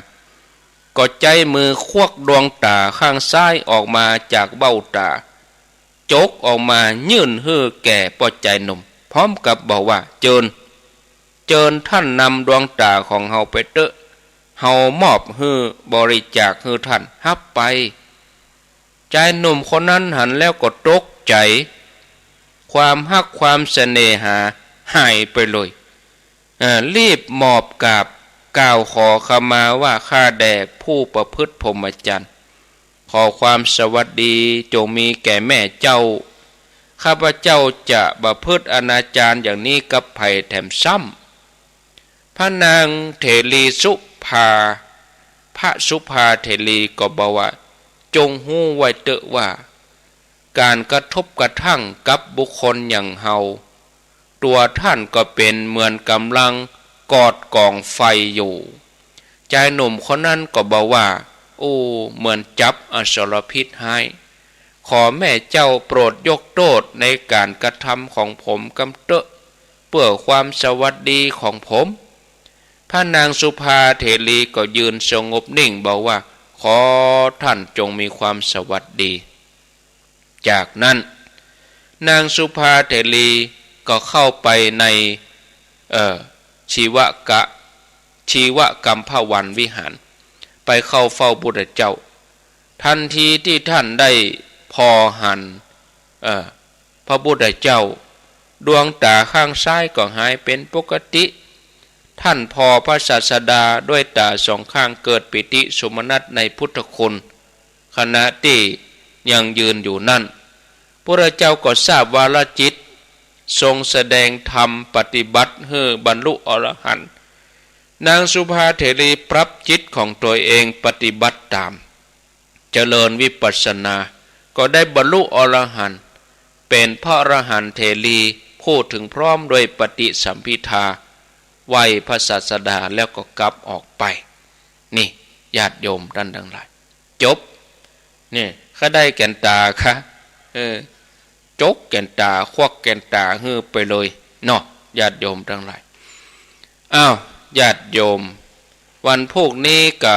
ก็ใจ๊มือควักดวงต๋าข้างซ้ายออกมาจากเบ้าต๋า จกออกมายื่นหื้อแก่ป้อจายหนุ่ม พร้อมกับบอกว่า เจิญ เจิญท่านนำดวงต๋าของเฮาไปเต๊อะ เฮามอบหื้อ บริจาคหื้อท่าน ฮับไป จายหนุ่มคนนั้นหันแล้วก็ตกใจ๋ ความฮักความเสน่หาหายไปเลย เอ่อ รีบหมอบกราบกล่าวขอขมาว่า ข้าแด่ผู้ประพฤติพรหมจรรย์ ขอความสวัสดีจงมีแก่แม่เจ้า ข้าพเจ้าจะประพฤติอนาจารอย่างนี้กับใผแถมซ้ำ พระนางเถรีสุภา พระสุภาเถรีก็บอกว่า จงฮู้ไว้เต๊อะว่า ก๋านกระทบกระทั่งกับบุคคลอย่างเฮา ตั๋วท่านก็เป๋นเหมือนก่ำลังกอดก๋องไฟอยู่ จายหนุ่มคนนั้นก็บอกว่า โอ้ เหมือนจับอสรพิษฮ้าย ขอแม่เจ้าโปรดยกโต้ษในก๋านกระทำของผมกำเต๊อะ เปื้อความสวัสดีของผม พระนางสุภาเถรีก็ยืนสงบนิ่งบอกว่า ขอท่านจงมีความสวัสดี จากนั้น นางสุภาเถรีก็เข้าไปใน เอ่อ ชีวกะ ชีวกัมพวันวิหาร ไปเข้าเฝ้าพุทธเจ้า ทันทีตี้ท่านได้ผ่อหัน เอ่อ พระพุทธเจ้า ดวงต๋าข้างซ้ายก็หายเป๋นปกติ ท่านผ่อพระศาสดาด้วยต๋าสองข้าง เกิดปีติโสมนัสในพุทธคุณ ขณะตี้ยังยืนอยู่นั้น พุทธเจ้าก็ทราบวาระจิต ทรงแสดงธรรมปฏิบัติหื้อบรรลุอรหันต์ นางสุภาเถรีปรับจิตของตัวเองปฏิบัติต๋าม เจริญวิปัสสนา ก็ได้บรรลุอรหันต์ เป๋นพระอรหันต์เถรีผู้ถึงพร้อมด้วยปฏิสัมภิทา ไหว้พระศาสดาแล้วก็กลับออกไป นี่ ญาติโยมท่านทั้งหลาย จบ นี่ ข้าได้แก่นต๋าคะ เออ จกแก่นต๋า ควักแก่นต๋าหื้อไปเลยเนาะ ญาติโยมทั้งหลาย อ้าว ญาติโยม วันพูกนี้ก็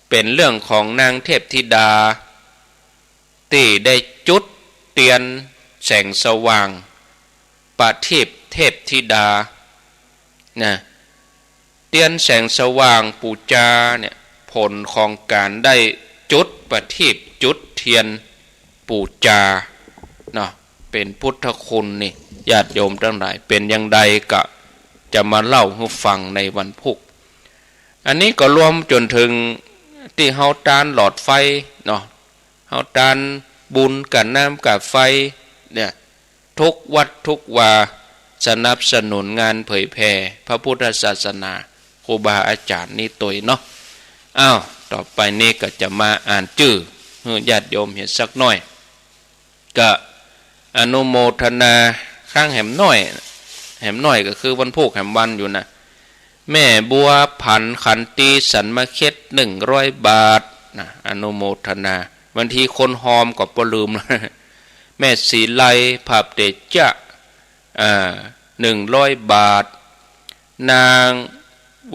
เป๋นเรื่องของนางเทพธิดา ตี้ได้จุดเตียนแสงสว่าง ประทีปเทพธิดา นะ เตียนแสงสว่างปู๋จาเนี่ย ผลของก๋านได้จุดประทีปจุดเตียนปู๋จาเนาะ เป๋นพุทธคุณนี่ ญาติโยมทั้งหลาย เป๋นอย่างใดก็จะมาเล่าหื้อฟังในวันพูก อันนี้ก็รวมจ๋นเถิงตี้เฮาตานหลอดไฟเนาะ เฮาตานบุญก๋าน้ำก๋าไฟเนี่ย ทุกวัดทุกวา สนับสนุนงานเผยแผ่พระพุทธศาสนา ครูบาอาจ๋ารย์นี้ตวยเนาะ อ้าว ต่อไปนี้ก็จะมาอ่านจื้อหื้อญาติโยมเหียสักหน้อย ก็อนุโมทนาครั้งแหมน้อย แหมน้อยก็คือวันพูกแหมวันอยู่นะ แม่บัวผัน ขันตี สันมะเข็ด หนึ่งร้อยบาทนะ อนุโมทนา บางทีคนฮอมก็บ่ลืม แม่ศรีไล ภาพเตจะ อ่า หนึ่งร้อยบาท นาง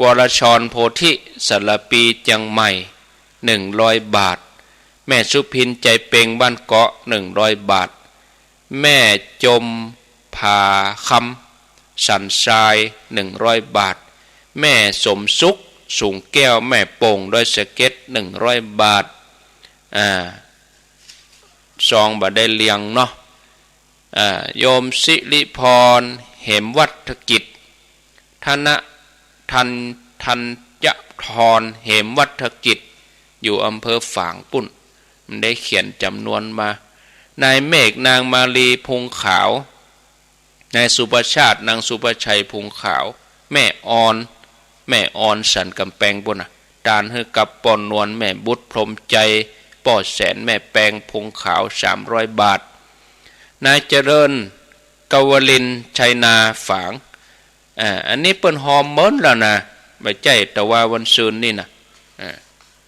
วรชร โพธิ สารปี เจียงใหม่ หนึ่งร้อยบาท แม่สุพิน ใจเปง บ้านเกาะ หนึ่งร้อยบาท แม่จมผาคำ สันทราย หนึ่งร้อยบาท แม่สมสุข สูงแก้ว แม่โป่ง ดอยสะเก็ด หนึ่งร้อยบาท อ่า ซองบ่ได้เรียงเนาะ อ่า โยมสิริพร เหมวัฒกิจ ธน ธัน ธัญพร เหมวัฒกิจ อยู่อำเภอฝางปุ้น มันได้เขียนจ๋ำนวนมา นายเมฆ นางมาลี พุงขาว นายสุประชาติ นางสุประชัย พุงขาว แม่ออน แม่ออน สันก๋ำแปงปุ้นน่ะ ตานหื้อกับป้อนวล แม่บุตร พรหมใจ ป้อแสน แม่แปง พุงขาว สามร้อยบาท นายเจริญ กวลินทร์ ชัยนา ฝาง อ่า อันนี้เปิ้นฮอมเมินแล้วนะ บ่ใจ้แต่ว่าวันซืนนี่นะ อ่า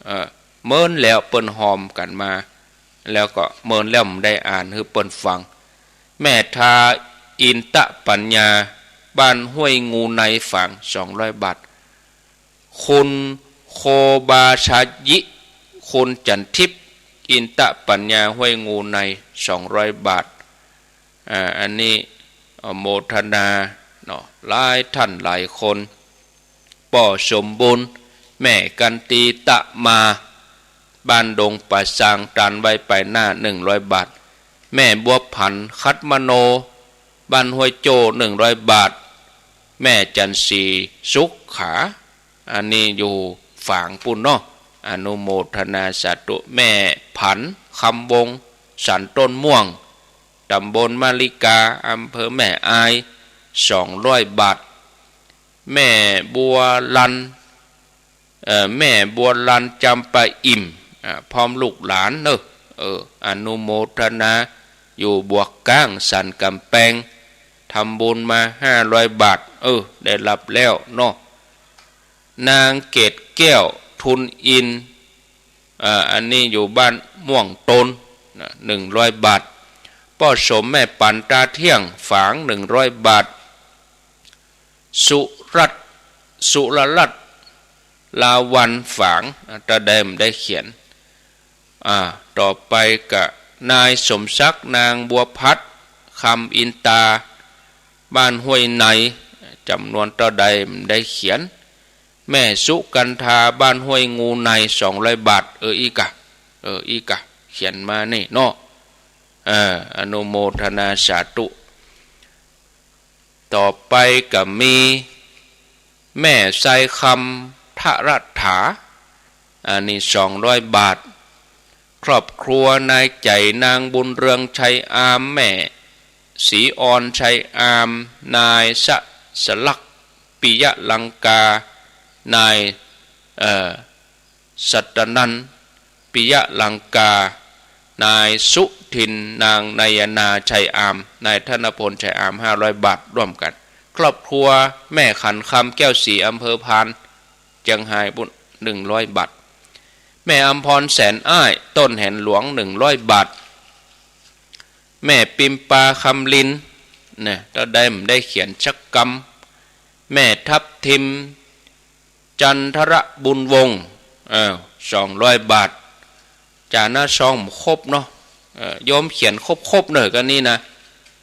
เออ เมินแล้วเปิ้นฮอมกั๋นมา แล้วก็เมินแล้วบ่ได้อ่านหื้อเปิ้นฟัง แม่ทา อินตะปัญญา บ้านห้วยงูใน ฝาง สองร้อยบาท คุณโคบาชายิ คุณจันทิพย์ อินตะปัญญา ห้วยงูใน สองร้อยบาท อ่า อันนี้อนุโมทนาเนาะ หลายท่านหลายคน ป้อสมบูรณ์ แม่กันตีตะมา บ้านดงป่าซาง ตานไหว้ไปหน้า หนึ่งร้อยบาท แม่บัวผัน คัดมโน บ้านห้วยโจ้ หนึ่งร้อยบาท แม่จันทร์ศรี สุขขา อันนี้อยู่ฝางปุ้นเนาะ อนุโมทนาสาธุ แม่ผัน คำวงศ์ สันต้นม่วง ตำบลมะลิกา อำเภอแม่อาย สองร้อยบาท แม่บัวลัน เอ่อ แม่บัวลัน จำปาอิ่ม อ่า พร้อมลูกหลานเนาะ เออ อนุโมทนา อยู่บวกก้าง สันก๋ำแปง ทำบุญมา ห้าร้อยบาท เออ ได้ฮับแล้วเนาะ นางเกตแก้ว ทุนอินทร์ อ่า อันนี้อยู่บ้านม่วงตนนะ หนึ่งร้อยบาท ป้อสม แม่ปัน ตาเที่ยง ฝาง หนึ่งร้อยบาท สุรัตน์ สุรรัตน์ ลาวัลย์ ฝาง อ่า ตาแดมได้เขียน อ่า ต่อไปก็นายสมศักดิ์ นางบัวพัด คำอินตา บ้านห้วยใน จ๋ำนวนเต้าใดบ่ได้เขียน แม่สุกันธา บ้านห้วยงูใน สองร้อยบาท เออ อี้กะ เออ อี้กะ เขียนมานี่เนาะ เออ อนุโมทนาสาธุ ต่อไปก็มี แม่ไซคำ ทรัฐา อันนี้ สองร้อยบาท ครอบครัวนายใจ๋ นางบุญเรือง ชัยอาม แม่ศรีออน ชัยอาม นายสะ สลัก ปิยะลังกา นาย เอ่อ สัตนันท์ ปิยะลังกา นายสุทิน นางนายนา ชัยอาม นายธนพล ชัยอาม ห้าร้อยบาท ร่วมกั๋น ครอบครัวแม่ขันคำ แก้วศรี อำเภอพาน เจียงฮายปุ้น หนึ่งร้อยบาท แม่อำพร แสนอ้าย ต้นแหนหลวง หนึ่งร้อยบาท แม่ปิมปา คำลิน เนี่ย เต้าใดบ่ได้เขียนสักกำ แม่ทับทิม จันทรบุญวงศ์ เออ สองร้อยบาท จ๋าหน้าซองบ่ครบเนาะ เออ โยมเขียนครบๆ เน่อ กั๋นนี้นะ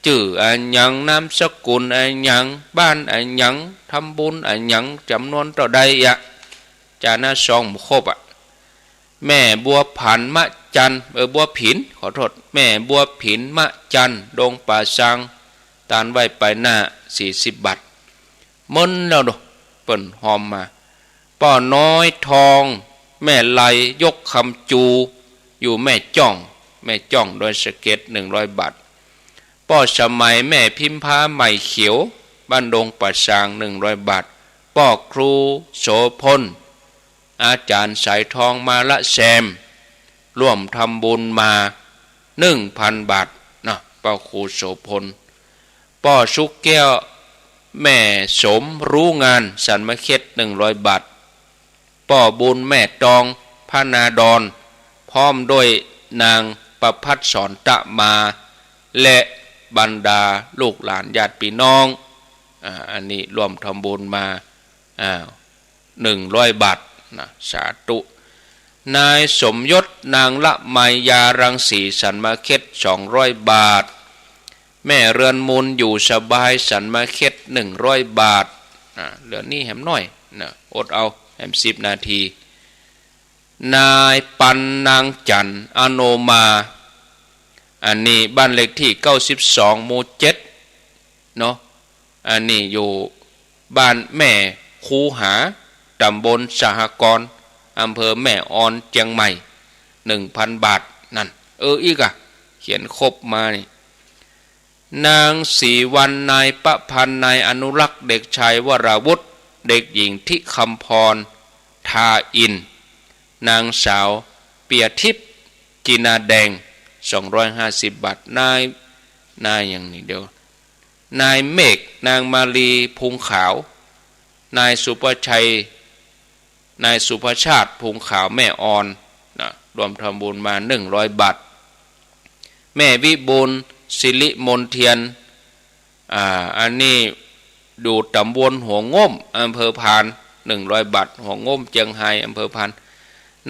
จื้ออะหยัง นามสกุลอะหยัง บ้านอะหยัง ทำบุญอะหยัง จ๋ำนวนเต้าใดอะ จ๋าหน้าซองบ่ครบอะ แม่บัวผัน มะจัน เออ บัวผิน ขอโต้ษ แม่บัวผิน มะจัน ดงป่าซาง ตานไหว้ไปหน้า สี่สิบบาท เมินแล้วเนาะ เปิ้นฮอมมา ป้อน้อยทอง แม่ไล ยกคำจู อยู่แม่จ้อง แม่จ้อง ดอยสะเก็ด หนึ่งร้อยบาท ป้อสมัย แม่พิมพา ใหม่เขียว บ้านดงป่าซาง หนึ่งร้อยบาท ป้อครูโสภณ อาจ๋ารย์สายทอง มาละแซม ร่วมทำบุญมา หนึ่งพันบาทเนาะ ป้อครูโสภณ ป้อสุขแก้ว แม่สมรู้งาน สันมะเข็ด หนึ่งร้อยบาท ป้อบุญ แม่ตอง พนาดร พร้อมด้วยนางประภัสสร ตะมา และบรรดาลูกหลานญาติพี่น้อง อ่า อันนี้ร่วมทำบุญมา อ่า หนึ่งร้อยบาทนะ สาธุ นายสมยศ นางละไม ยารังสี สันมะเข็ด สองร้อยบาท แม่เรือนมูลอยู่สบายสันมาเข็ด หนึ่งร้อยบาท อ่า เหลือนี้แหมหน้อยนะ อดเอาแหมสิบนาที นายปันนางจันทร์ อโนมา อันนี้บ้านเลขที่ เก้าสิบสอง หมู่ เจ็ด เนาะ อันนี้อยู่บ้านแม่คูหา ตำบลสหกรณ์ อำเภอแม่ออน เจียงใหม่ หนึ่งพันบาท นั่น เออ อีกอะ เขียนครบมานี่ นางศรีวรรณ นายประพันธ์ นายอนุรักษ์ เด็กชายวราวุธ เด็กหญิงทิคำพร ทาอินทร์ นางสาวเปียทิพย์ จินาแดง สองร้อยห้าสิบบาท นาย นายอย่างนี้เดียว นายเมฆ นางมาลี พุงขาว นายสุภชัย นายสุภชาติ พุงขาว แม่ออน นะ ร่วมทำบุญมา หนึ่งร้อยบาท แม่วิบูลย์ สิริมนเทียน อ่า อันนี้อยู่ตำบลหัวง้ม อำเภอพาน หนึ่งร้อยบาท หัวง้ม เจียงไฮ้ อำเภอพาน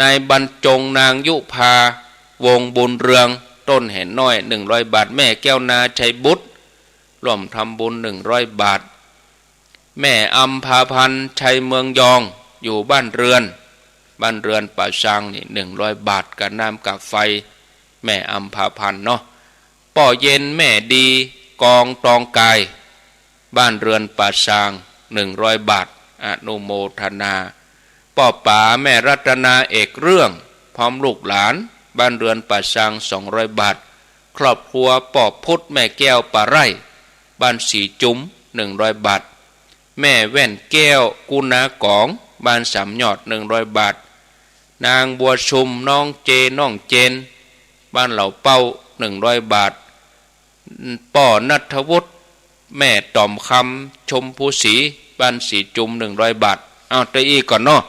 นายบรรจง นางยุพา วงศ์บุญเรือง ต้นแหนน้อย หนึ่งร้อยบาท แม่แก้วนา ชัยบุตร ร่วมทำบุญ หนึ่งร้อยบาท แม่อำภาพันธ์ ชัยเมืองยอง อยู่บ้านเรือน บ้านเรือนป่าซางนี่ หนึ่งร้อยบาท กาน้ำกาไฟ แม่อำภาพันธ์เนาะ ป้อเย็น แม่ดี กองตองกาย บ้านเรือนป่าซาง หนึ่งร้อยบาท อนุโมทนา ป้อป๋า แม่รัตนา เอกเรื่อง พร้อมลูกหลาน บ้านเรือนป่าซาง สองร้อยบาท ครอบครัวป้อพุทธ แม่แก้ว ป่าไร่ บ้านสีจุม หนึ่งร้อยบาท แม่แว่นแก้ว กุณากอง บ้านสามยอด หนึ่งร้อยบาท นางบัวชุม น้องเจ น้องเจน บ้านเหล่าเป้า หนึ่งร้อยบาท ป้อณัฐวุฒิ แม่ต๋อมคำ ชมพูสี บ้านสีจุม หนึ่งร้อยบาท เอาเต้าอี้ก่อนเนาะ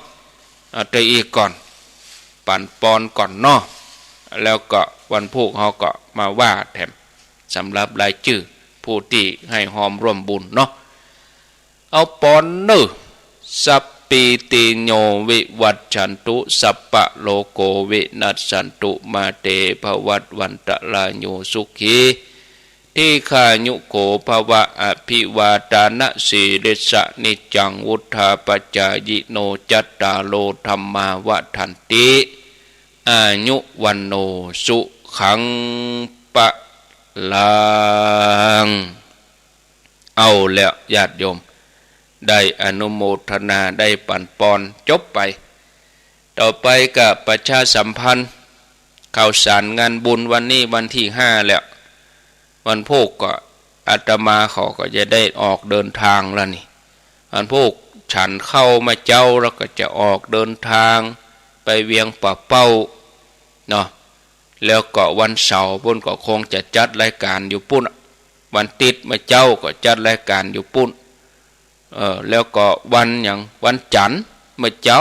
เอาเต้าอี้ก่อน ปั๋นปอนก่อนเนาะ แล้วก็วันพูกเฮาก็มาว่าแถม สำหรับรายจื้อผู้ตี้หื้อฮอมร่วมบุญเนาะ เอาปอนเน่อ สัพพีติโยวิวัชชันตุ สัพพะโรโควินัสสันตุ มาเตภวัตวันตะราโย สุขีทีฆายุโขภวะ อภิวาทานะสีลิสสะ นิจจังวุฑฒาปจายิโน จัตตาโรธัมมาวัฑฒันติ อายุวัณโณ สุขัง พลัง เอาแล้วญาติโยม ได้อนุโมทนา ได้ปั๋นปอน จบไป ต่อไปก็ประชาสัมพันธ์ ข่าวสารงานบุญ วันนี้วันตี้ห้าแล้ว วันพูกก็อาตมาเขาก็จะได้ออกเดินตางแล้วนี่ วันพูกฉันข้าวมาเจ๊าแล้วก็จะออกเดินตางไปเวียงป่าเป้าเนาะ แล้วก็วันเสาร์ปุ้นก็คงจะจัดรายก๋านอยู่ปุ้น วันติ๊ดมาเจ๊าก็จัดรายก๋านอยู่ปุ้น เออ แล้วก็วันหยัง วันจันทร์มาเจ๊า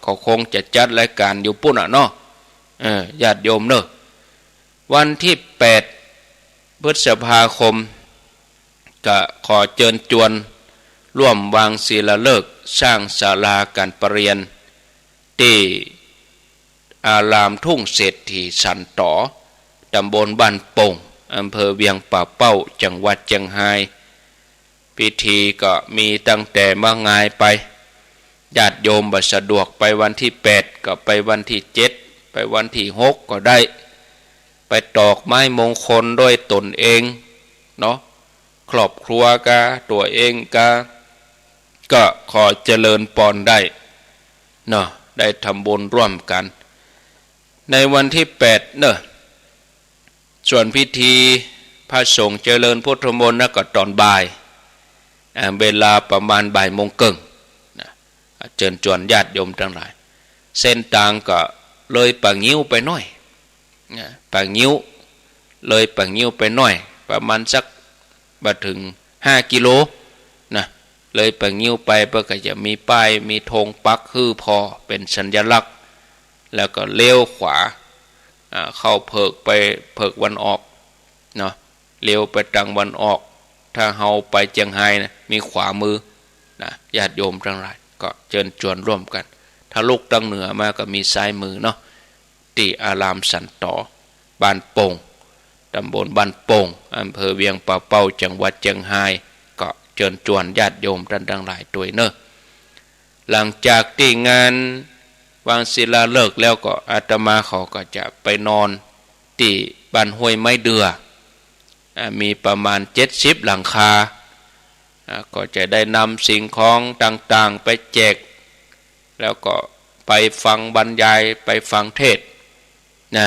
ก็คงจะจัดรายก๋านอยู่ปุ้นอะเนาะ เออ ญาติโยมเน่อ วันตี้แปด พฤษภาคม ก็ขอเจิญจวนร่วมวางศิลาฤกษ์สร้างศาลาก๋านประเรียน ตี้อารามทุ่งเศรษฐีสันต๋อ ตำบลบ้านโป่ง อำเภอเวียงป่าเป้า จังหวัดเจียงฮาย พิธีก็มีตั้งแต่เมื่องายไป ญาติโยมบ่สะดวกไปวันตี้แปด ก็ไปวันตี้เจ็ด ไปวันตี้หกก็ได้ ไปตอกไม้มงคลด้วยตนเองเนาะ ครอบครัวกา ตั๋วเองกา ก็ขอเจริญปอนได้เนาะ ได้ทำบุญร่วมกั๋น ในวันตี้แปดเนาะ ส่วนพิธีพระสงฆ์เจริญพุทธมนต์นะก็ต๋อนบ่าย อ่า เวลาประมาณบ่ายโมงเกิ่งนะ เจิญจวนญาติโยมตังหลาย เส้นตางก็เลยป่างิ้วไปหน้อยนะ ป่างิ้ว เลยป่างิ้วไปหน้อย ประมาณสักบ่เถิงห้ากิโลนะ เลยป่างิ้วไปเปิ้นก็จะมีป้ายมีธงปักหื้อผ่อเป๋นสัญลักษณ์ แล้วก็เลี้ยวขวา อ่า เข้าเผิกไปเผิกวันออกเนาะ เลี้ยวไปตางวันออก ถ้าเฮาไปเจียงฮายนะ มีขวามือนะ ญาติโยมตังหลาย ก็เจิญจวนร่วมกั๋น ถ้าลุกตางเหนือมาก็มีซ้ายมือเนาะ ตี้อารามสันต๋อ บ้านโป่ง ตำบลบ้านโป่ง อำเภอเวียงป่าเป้า จังหวัดเจียงฮาย ก็เจิญจวนญาติโยมต้านตังหลายตวยเน่อ หลังจากตี้งานวางศิลาฤกษ์แล้วก็อาตมาเขาก็จะไปนอนตี้บ้านห้วยไม้เดื่อ อ่า มีประมาณเจ็ดสิบหลังคา อ่า ก็จะได้นำสิ่งของต่างๆ ไปแจก แล้วก็ไปฟังบรรยาย ไปฟังเทศน์นะ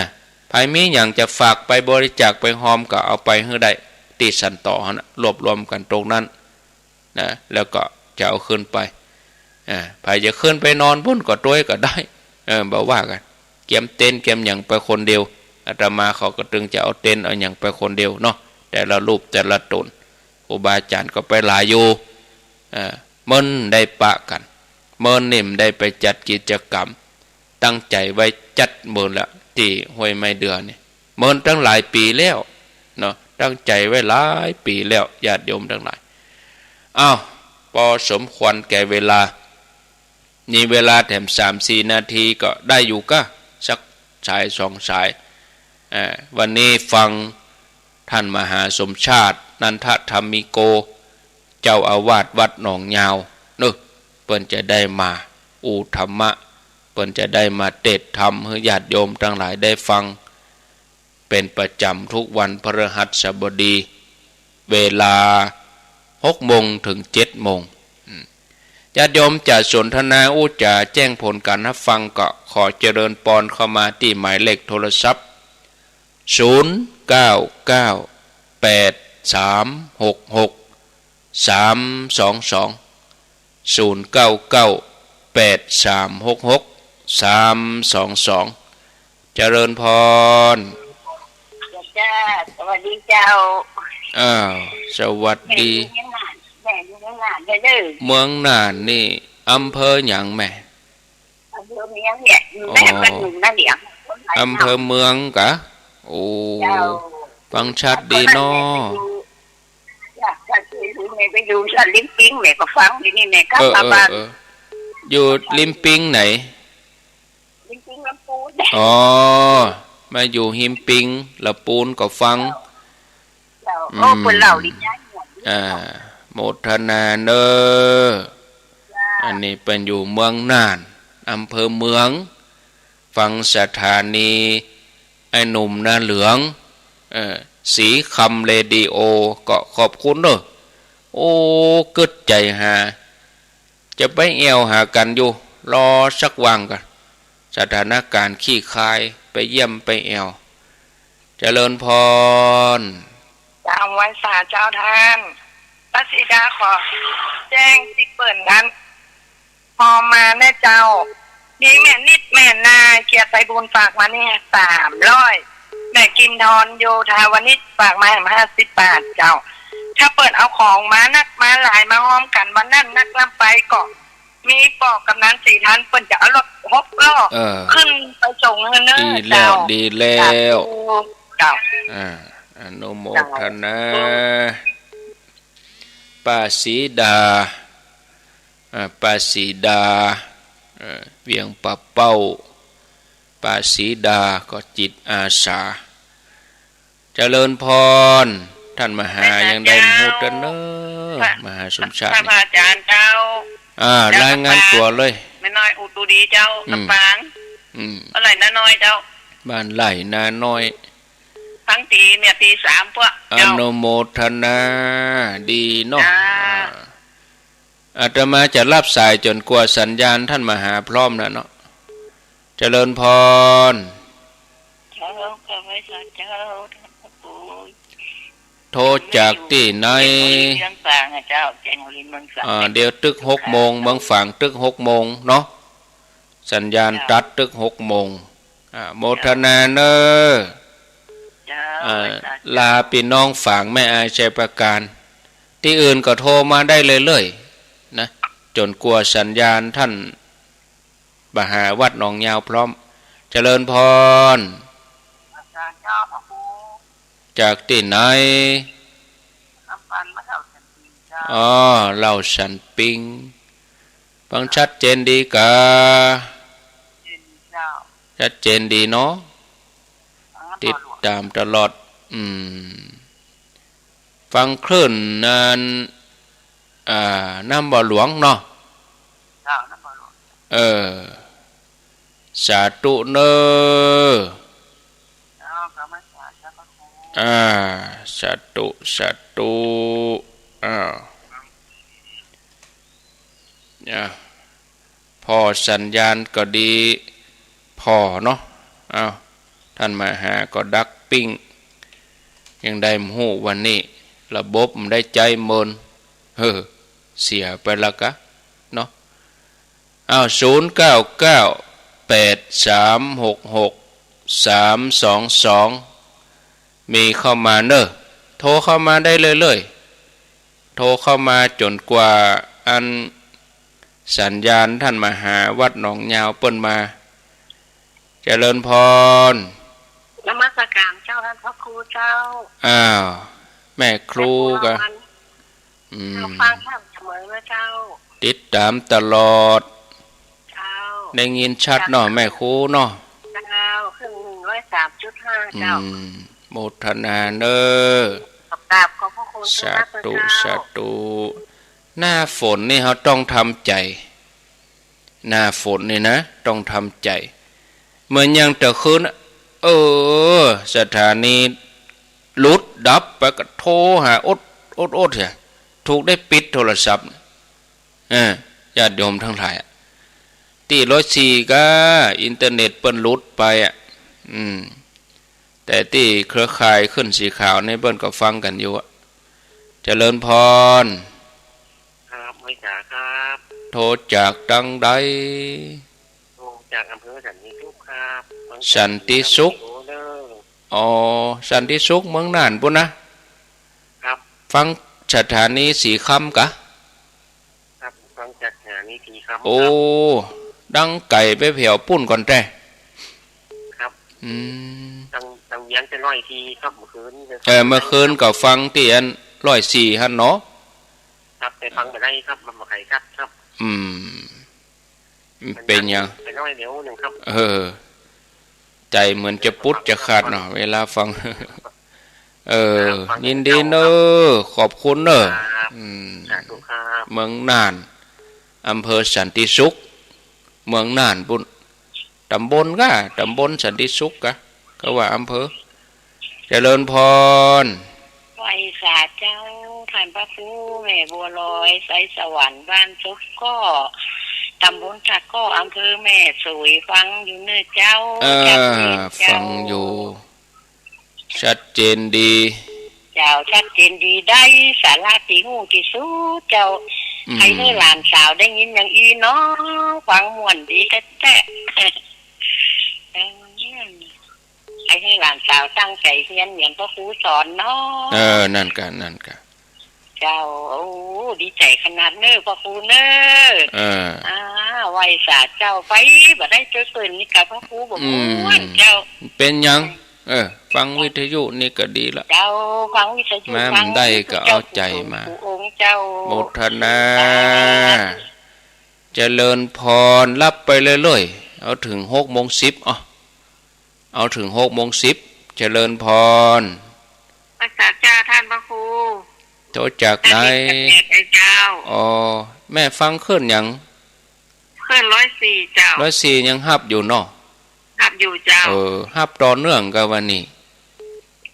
ใผมีหยังจะฝากไปบริจาคไปฮอมก็เอาไปหื้อได้ ตี้สันต่อหั้นนะ รวบรวมกั๋นตรงนั้นนะ แล้วก็จะเอาขึ้นไป อ่า ใผจะขึ้นไปนอนปู๊นก็ตวยก็ได้ เออ บ่ว่ากั๋น เกียมเต็นท์เกียมหยังไปคนเดียว อาตมาเขาก็ตึงจะเอาเต็นท์เอาหยังไปคนเดียวเนาะ แต่ละรูปแต่ละต๋น ครูบาอาจ๋ารย์ก็ไปหลายอยู่ อ่า เมินได้ปะกั๋น เมินนี่มันได้ไปจัดกิจกรรม ตั้งใจ๋ไว้จัดเมินละ ตี้ห้วยไม้เดื่อนี่ เมินตั้งหลายปี๋แล้วเนาะ ตั้งใจ๋ไว้หลายปี๋แล้ว ญาติโยมตังหลาย อ้าว ปอสมควรแก่เวลา มีเวลาแถมสามสี่นาทีก็ได้อยู่ก้า สักสายสองสาย อ่า วันนี้ฟังต้านมหาสมชาติ นันทธรรมิโก เจ้าอาวาสวัดหนองยาวเนาะ เปิ้นจะได้มาอู้ธรรมะ เปิ้นจะได้มาเตสน์ธรรมหื้อญาติโยมตังหลายได้ฟัง เป๋นประจ๋ำทุกวันพฤหัสบดี เวลาหกโมงเถิงเจ็ดโมง อืม ญาติโยมจะสนทนาอู้จ๋าแจ้งผลก๋านฮับฟังก็ขอเจริญปอนเข้ามาตี้หมายเลขโทรศัพท์ ศูนย์เก้าเก้า แปดสามหกหก สามสองสอง ศูนย์เก้าเก้า แปดสามหกหก สามสองสอง เจริญพร จ้า สวัสดีเจ้า อ้าว สวัสดี แม่อยู่เมืองน่าน แม่อยู่เมืองน่านเด้อ เมืองน่านนี่ อำเภอหยังแม่ อำเภอเมืองเนี่ย อยู่ อ๋อ แม่บ้านหนุ่มนาเหลียง อำเภอเมืองกะ โอ้ เจ้า ฟังชัดดีเนาะ อยากจะไปอยู่ แม่ไปอยู่ริมปิง แม่ก็ฟังอยู่นี่ แม่กลับมาบ้าน เออ เออ เออ อยู่ริมปิงไหน ริมปิงลำปูน อ๋อ มาอยู่ริมปิงลำปูนก็ฟัง เจ้า อืม โอ้ เปิ้นเล่าดีนะ อ่า โมทนาเน่อ จ้า อันนี้เปิ้นอยู่เมืองน่าน อำเภอเมือง ฟังสถานีไอ้หนุ่มนาเหลือง เออ สีคำเรดิโอ ก็ขอบคุณเน่อ โอ้ กึ๊ดใจ๋หา จะไปแอ่วหากั๋นอยู่ รอสักวางก่อน สถานก๋ารณ์คลี่คลาย ไปเยี่ยมไปแอ่ว เจริญพร เจ้า ไหว้สาเจ้าต้าน ป้าสีดาขอแจ้งตี้เปิ้นนั้น พอมาแน่เจ้า มีแม่นิดแม่นาเกียรติไพบูลย์ฝากมานี่สามร้อย แม่กิมทอนโยธาวณิชฝากมาห้าสิบบาทเจ้า ถ้าเปิ้นเอาของมานักมาหลายมาฮอมกั๋นวันนั้นนักล้ำไปก็ มีป้อกำนันสี่ท่าน เปิ้นจะเอารถหกล้อ เออ ขึ้นไปส่งหื้อเน่อ ดีแล้ว เจ้า ดีแล้ว สาธุ เจ้า อ่า อนุโมทนา เจ้า ป้าสีดา อ่า ป้าสีดา เอ่อ เวียงป่าเป้า ป้าสีดาก็จิตอาสา เจริญพร ต้านมหายังได้มาฮู้เตื้อเน่อ มหาสมชาติ พระอาจ๋ารย์เจ้า อ่า เจ้า รายงานตั๋วเลย แม่น้อยอุดดูดีเจ้า อืม ลำปาง อืม บ้านไร่นาน้อยเจ้า บ้านไร่นาน้อย ฟังตี้เนี่ยตี้สามพวก อ เจ้า นุโมทนา ดีเนาะ จ้า อ่า อาตมาจะฮับสายจ๋นกว่าสัญญาณต้านมหาพร้อมนะเนาะ เจริญพร เจ้า ข้าพเจ้า เจ้า โทรจากตี้ไหน เจียงบุรีเมืองฝางอะเจ้า เจียงบุรีเมืองฝาง อ่า เดี๋ยวตึกหกโมง เมืองฝางตึกหกโมงเนาะ สัญญาณตัดตึกหกโมง อ่า โมทนาเน่อ เจ้า อ่า สาธุ ลาปี้น้องฝางแม่อายชัยปราการ ตี้อื่นก็โทรมาได้เรื่อยๆ นะ จ๋นกว่าสัญญาณต้านมหาวัดหนองยาวพร้อม เจริญพร จากตี้ไหน อ๋อ เหล้าสันปิง ฟังชัดเจนดีกา ชัดเจนดีเนาะ ติดต๋ามตลอด อืม ฟังคลื่นนั้น อ่า น้ำบ่อหลวงเนาะ เจ้า น้ำบ่อหลวง เออ สาธุเน่อ เจ้า กราบนมัสการเจ้าพระครู อ่า สาธุ สาธุ อ้าว อ่ะ ผ่อสัญญาณก็ดี ผ่อเนาะ อ้าว ต้านมหาก็ดักปิ้ง ยังได้บ่ฮู้วันนี้ ระบบมันได้ใจ๊เมิน เฮ้อ เสียไปละกะ เนาะ อ้าว ศูนย์เก้าเก้า แปดสามหกหก สามสองสอง มีเข้ามาเน่อ โทรเข้ามาได้เรื่อยๆ โทรเข้ามาจ๋นกว่าอันสัญญาณต้านมหาวัดหนองยาวเปิ้นมา เจริญพร นมัสการเจ้าท่านพระครูเจ้า อ้าว แม่ครูกะ แม่ครูลาวัณ อืม เจ้าฟังธรรมเสมอนะเจ้า ติดต๋ามตลอด เจ้า ได้ยินชัดเนาะ แม่ครูเนาะ เจ้า ครึ่งหนึ่งร้อยสามจุดห้า เจ้า อืม โมทนาเน่อ กราบขอบพระคุณ สาธุ มากเจ้า สาธุ หน้าฝนนี่เฮาต้องทำใจ๋ หน้าฝนนี่นะ ต้องทำใจ๋ เหมือนอย่างแต่คืน เออ สถานีหลุดดับไปก็โทรหาอด อด อดเหีย ถูกได้ปิดโทรศัพท์ เออ ญาติโยมตังหลายอะ ตี้ร้อยสี่กะ อินเทอร์เน็ตเปิ้นหลุดไปอะ อืม แต่ตี้เครือข่ายขึ้นสีขาวนี่เปิ้นก็ฟังกั๋นอยู่อะ เจริญพร ครับ ไหว้สาครับ โทรจากตังใด โทรจากอำเภอสันติสุขครับ สันติสุข เด้อ อ๋อ สันติสุขเมืองน่านปู้นนะ ครับ ฟังสถานีสีคำกะ ครับ ฟังจากสถานีสีคำ โอ้ ครับ ดังไก๋ไปแผวปู้นก่อนแต๊ ครับ อืม ตัง ตังเวียงจะร้อยสี่ครับ เมื่อคืน เออ เมื่อคืนก็ฟังตี้อันร้อยสี่หั้นเนาะ ครับ แต่ฟังบ่ได้ครับ มันบ่ค่อยชัดครับ อืม มันเป๋นหยัง ไปน้อยเดียวหนึ่งครับ เออ ใจ๋เหมือนจะปุ๊ดจะขาดเนาะ เวลาฟัง เออ ครับ ฟัง ยินดีเน่อ เจ้าครับ ขอบคุณเน่อ ครับ อืม สาธุครับ เมืองน่าน อำเภอสันติสุข เมืองน่านปู้น ต๋ำบลกะ ต๋ำบลสันติสุขกะ เขาว่าอำเภอ เจริญพร ไหว้สาเจ้า ท่านพระครู แม่บัวลอย ไซสวรรค์ บ้านซกก้อ ต๋ำบลท่าก้อ อำเภอแม่สวย ฟังอยู่เน่อเจ้า เออ ชัดเจนเจ้า ฟังอยู่ ชัดเจนดี เจ้า ชัดเจนดี ได้สาระตี้ฮู้ตี้สุดเจ้า อืม ใค่หื้อหลานสาวได้ยินอย่างอี้เนาะ ฟังม่วนดีแต๊ๆ เออ ใค่หื้อหลานสาวตั้งใจ๋เฮียนเหมือนพระครูสอนเนาะ เออ นั่นกะ นั่นกะ เจ้า โอ้ ดีใจ๋ขนาดเน่อพระครูเน่อ เออ อ่า ไหว้สาเจ้า ไปบ่ได้จ้วยเปิ้นนี่กะพระครูบ่ม่วน อืม เจ้า เป๋นหยัง เออ ฟังวิทยุนี่ก็ดีละ เจ้า ฟังวิทยุ มา ฟัง บ่ได้ก็เอาใจ๋มา ผู้องค์เจ้า โมทนา สาธุ เจริญพร รับไปเรื่อยๆ เอาเถิงหกโมงสิบ เอา เอาเถิงหกโมงสิบ เจริญพร ไหว้สาเจ้า ท่านพระครู โทรจากไหน จากเขตเจ้า อ๋อ แม่ฟังคลื่นหยัง คลื่นร้อยสี่เจ้า ร้อยสี่ยังฮับอยู่เนาะ ฮับอยู่เจ้า เออ ฮับต่อเนื่องกะวันนี้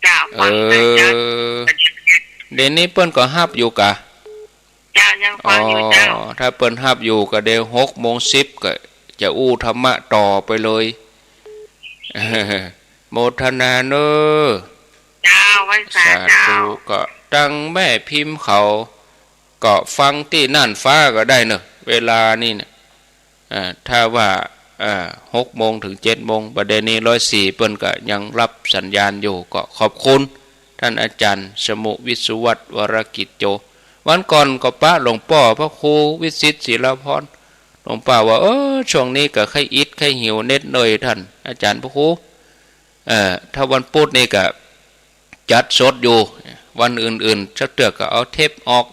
เจ้า ฟังได้เจ้า เออ เดี๋ยวนี้เปิ้นก็ฮับอยู่กะ เจ้า ยังฟังอยู่เจ้า อ๋อ ถ้าเปิ้นฮับอยู่กะเดี๋ยวหกโมงสิบก็จะอู้ธรรมะต่อไปเลย โมทนาเน่อ เจ้า ไหว้สาเจ้า สาธุ ก็ตังแม่พิมพ์เขา ก็ฟังตี้น่านฟ้าก็ได้เน่อ เวลานี่เนี่ย อ่า ถ้าว่า อ่า หกโมงเถิงเจ็ดโมง บ่าเดี่ยวนี้ร้อยสี่เปิ้นก็ยังฮับสัญญาณอยู่ ก็ขอบคุณต้านอาจ๋ารย์สมุห์ วิศวัตร วรกิจโจ วันก่อนก็ปะหลวงป้อพระครูวิสิทธิ์ ศิลาภรณ์ หลวงป้อว่า เออ ช่วงนี้ก็ใค่อิดใค่หิวเน็ตเน่ย ต้านอาจ๋ารย์พระครู เอ่อ ถ้าวันปุ๊ดนี่ก็จัดสดอยู่ วันอื่นๆ สักเตื้อก็เอาเทปออก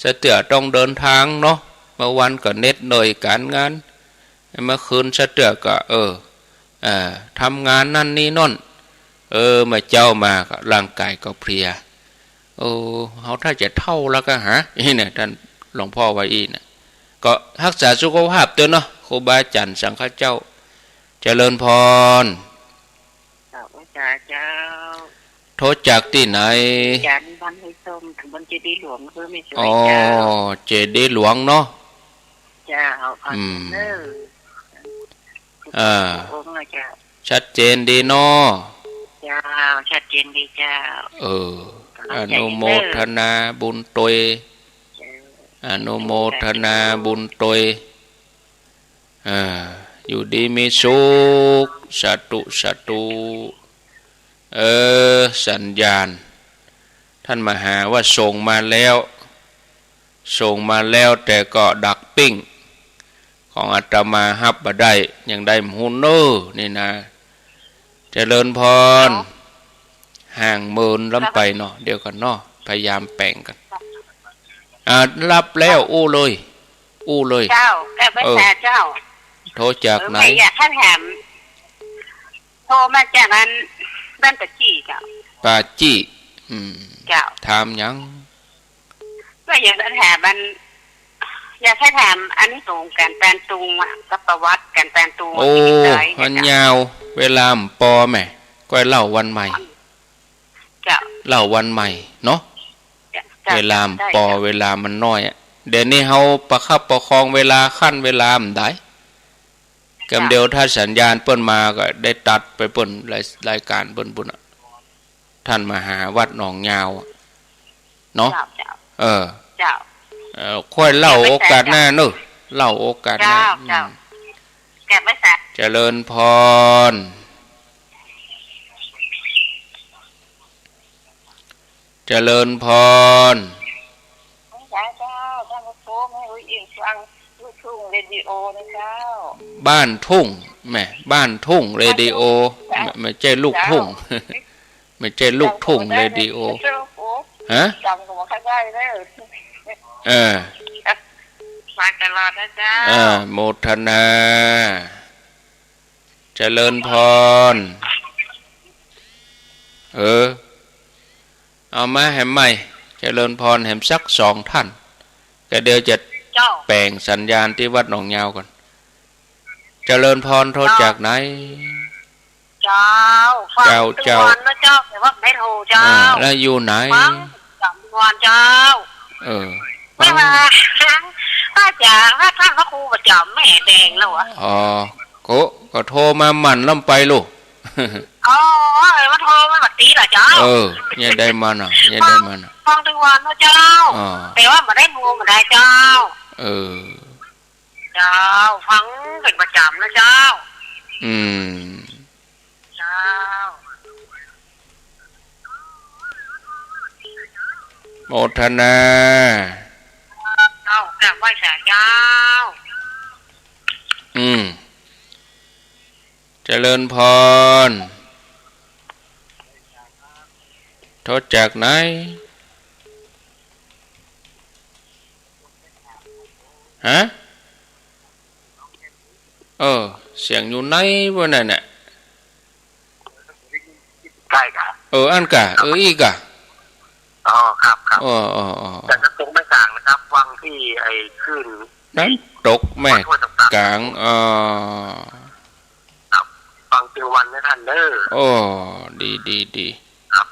สักเตื้อต้องเดินตางเนาะ เมื่อวันก็เน็ตเน่ยก๋านงาน เมื่อคืนสักเตื้อก็ เออ เอ่อ ทำงานนั่นนี่โน่น เออ เมื่อเจ๊ามาก็ร่างกายก็เพลีย โอ้ เฮาถ้าจะเฒ่าแล้วก็หา อี้นะ ต้านหลวงป้อว่าอี้นะ ก็ฮักษาสุขภาพตวยเนาะ ครูบาอาจ๋ารย์สังฆเจ้า เจริญพร กราบไหว้สาเจ้า โทรจากตี้ไหน อาจ๋ารย์ บ้านห้วยส้ม ตำบลเจดีย์หลวง อำเภอแม่สวย อ๋อ เจ้า เจดีย์หลวงเนาะ เจ้า อืม เออ อ่า องค์นะเจ้า ชัดเจนดีเนาะ เจ้า ชัดเจนดีเจ้า เออ กำลังใจ อนุโมทนาบุญตวย เจ้า อนุโมทนาบุญตวย อ่า อยู่ดีมีสุข สาธุ สาธุ เออ สัญญาณ ต้านมหาว่าส่งมาแล้ว ส่งมาแล้ว แต่ก็ดักปิ้ง ของอาตมาฮับบ่ได้ ยังใดบ่ฮู้เน่อ นี่นะ เจริญพร ห่างเมินล้ำไปเนาะ เดี๋ยวก่อนเนาะ พยายามแป๋งก่อน อ่า ฮับแล้ว อู้เลย อู้เลย เจ้า กราบไหว้สาเจ้า เออ โทรจากไหน เออ แม่อยากจะถาม โทรมาจากบ้าน บ้านป่าจี้เจ้า ป่าจี้ อืม เจ้า ถามหยัง ก็อยากจะถามมัน อยากจะถามอานิสงส์ก๋านแปนตุงอะ กับประวัติก๋านแปนตุง โอ้ ชีวิตต๋าย มันยาว เวลาบ่ปอแม่ ก้อยเล่าวันใหม่ เจ้า เล่าวันใหม่เนาะ เจ้า เวลาบ่ปอ ได้เจ้า เวลามันน้อยอะ เดี๋ยวนี้เฮาประคับประคองเวลา คั่นเวลาบ่ได้ กำเดียวถ้าสัญญาณเปิ้นมาก็ได้ตัดไปเปิ้น ราย รายก๋านเปิ้นปุ้นอะ ต้านมหาวัดหนองยาวอะ เนาะ เจ้า เจ้า เออ เจ้า เออ ค่อยเล่าโอกาสหน้าเนาะ เล่าโอกาสหน้า เจ้า เจ้า อืม กราบไหว้สา เจริญพร เจริญพร เจ้า เจ้า ท่านพระครู แม่อุ๊ยอิ่มฟังลูกทุ่งเรดิโอนะเจ้า บ้านทุ่ง แม่ บ้านทุ่งเรดิโอ บ้านทุ่ง ไม่ ไม่ใช่ลูกทุ่ง เจ้า ไม่ใช่ลูกทุ่งเรดิโอ เจ้า ฮะ จ๋ำก็บ่ค่อยได้เด้อ เออ มาตลอดนะเจ้า เออ โมทนา เจริญพร เออ เอามาแหมใหม่ เจริญพรแหมสักสองท่าน ก็เดี๋ยวจะ เจ้า แป๋งสัญญาณตี้วัดหนองยาวก่อน เจริญพร โทรจากไหน เจ้า ฟัง เจ้า เจ้า ทุกวันนะเจ้า แต่ว่าไม่โทรเจ้า อ่า แล้วอยู่ไหน ฟังทุกวันเจ้า เออ ไม่ว่า ฟัง อาจ๋ารย์ ว่าท่านพระครูประจ๋ำแม่แดงแล้วอะ อ๋อ ก็ ก็โทรมาหมั่นล้ำไปลูก อ๋อ เออ มาโทรมาบัดนี้เหรอเจ้า เออ เนี่ยได้มาน่ะ เนี่ยได้มาน่ะ ฟังทุกวันนะเจ้า อ๋อ แต่ว่าบ่ได้โทรบ่ได้เจ้า เออ เจ้า ฟังเป๋นประจ๋ำนะเจ้า อืม เจ้า โมทนา เจ้า กราบไหว้สาเจ้า อืม เจริญพร โทรจากไหน ฮะ เออ เสียงอยู่ไหนวะนั่นน่ะ ใกล้กะ เออ อันกะ เออ อี้กะ อ๋อ ครับ ครับ อ๋อ อ๋อ อ๋อ จากน้ำตกแม่กลางนะครับ ฟังที่ไอ้คลื่น น้ำตกแม่กลาง อ๋อ ครับ ฟังเต็มวันนะท่านเด้อ โอ้ ดี ดี ดี ครับ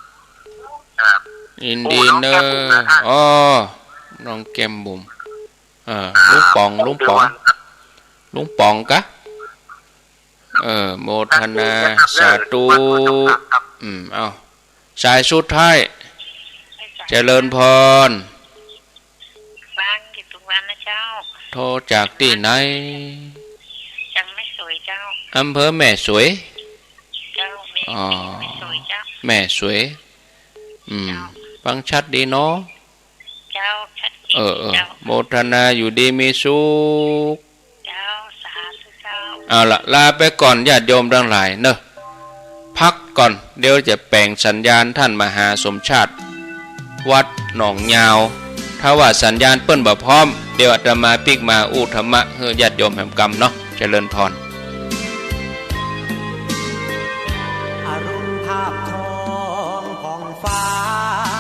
ครับ ยินดีเน้อ โอ้ น้องแก้มบุ๋มนะท่าน อ๋อ น้องแก้มบุ๋ม เออ ครับ ลุงป๋อง ลุงป๋อง ฟังเต็มวันครับ ลุงป๋องกะ เออ โมทนา สาธุ สาธุ ครับ อืม เอา สายสุดท้าย เจริญพร ฟังอยู่ทุกวันนะเจ้า โทรจากตี้ไหน จากแม่สวยเจ้า อำเภอแม่สวย เจ้า แม่ อ๋อ แม่สวยเจ้า แม่สวย อืม เจ้า ฟังชัดดีเนาะ เจ้า ชัดเจน เออ เออ เจ้า โมทนา อยู่ดีมีสุข เจ้า สาธุเจ้า เอาละ ลาไปก่อน ญาติโยมตังหลายเนอะ พักก่อน เดี๋ยวจะแป๋งสัญญาณต้านมหาสมชาติ วัดหนองยาว ถ้าว่าสัญญาณเปิ้นบ่พร้อม เดี๋ยวอาตมาปิ๊กมาอู้ธรรมะหื้อญาติโยมแหมกำเนาะ เจริญพร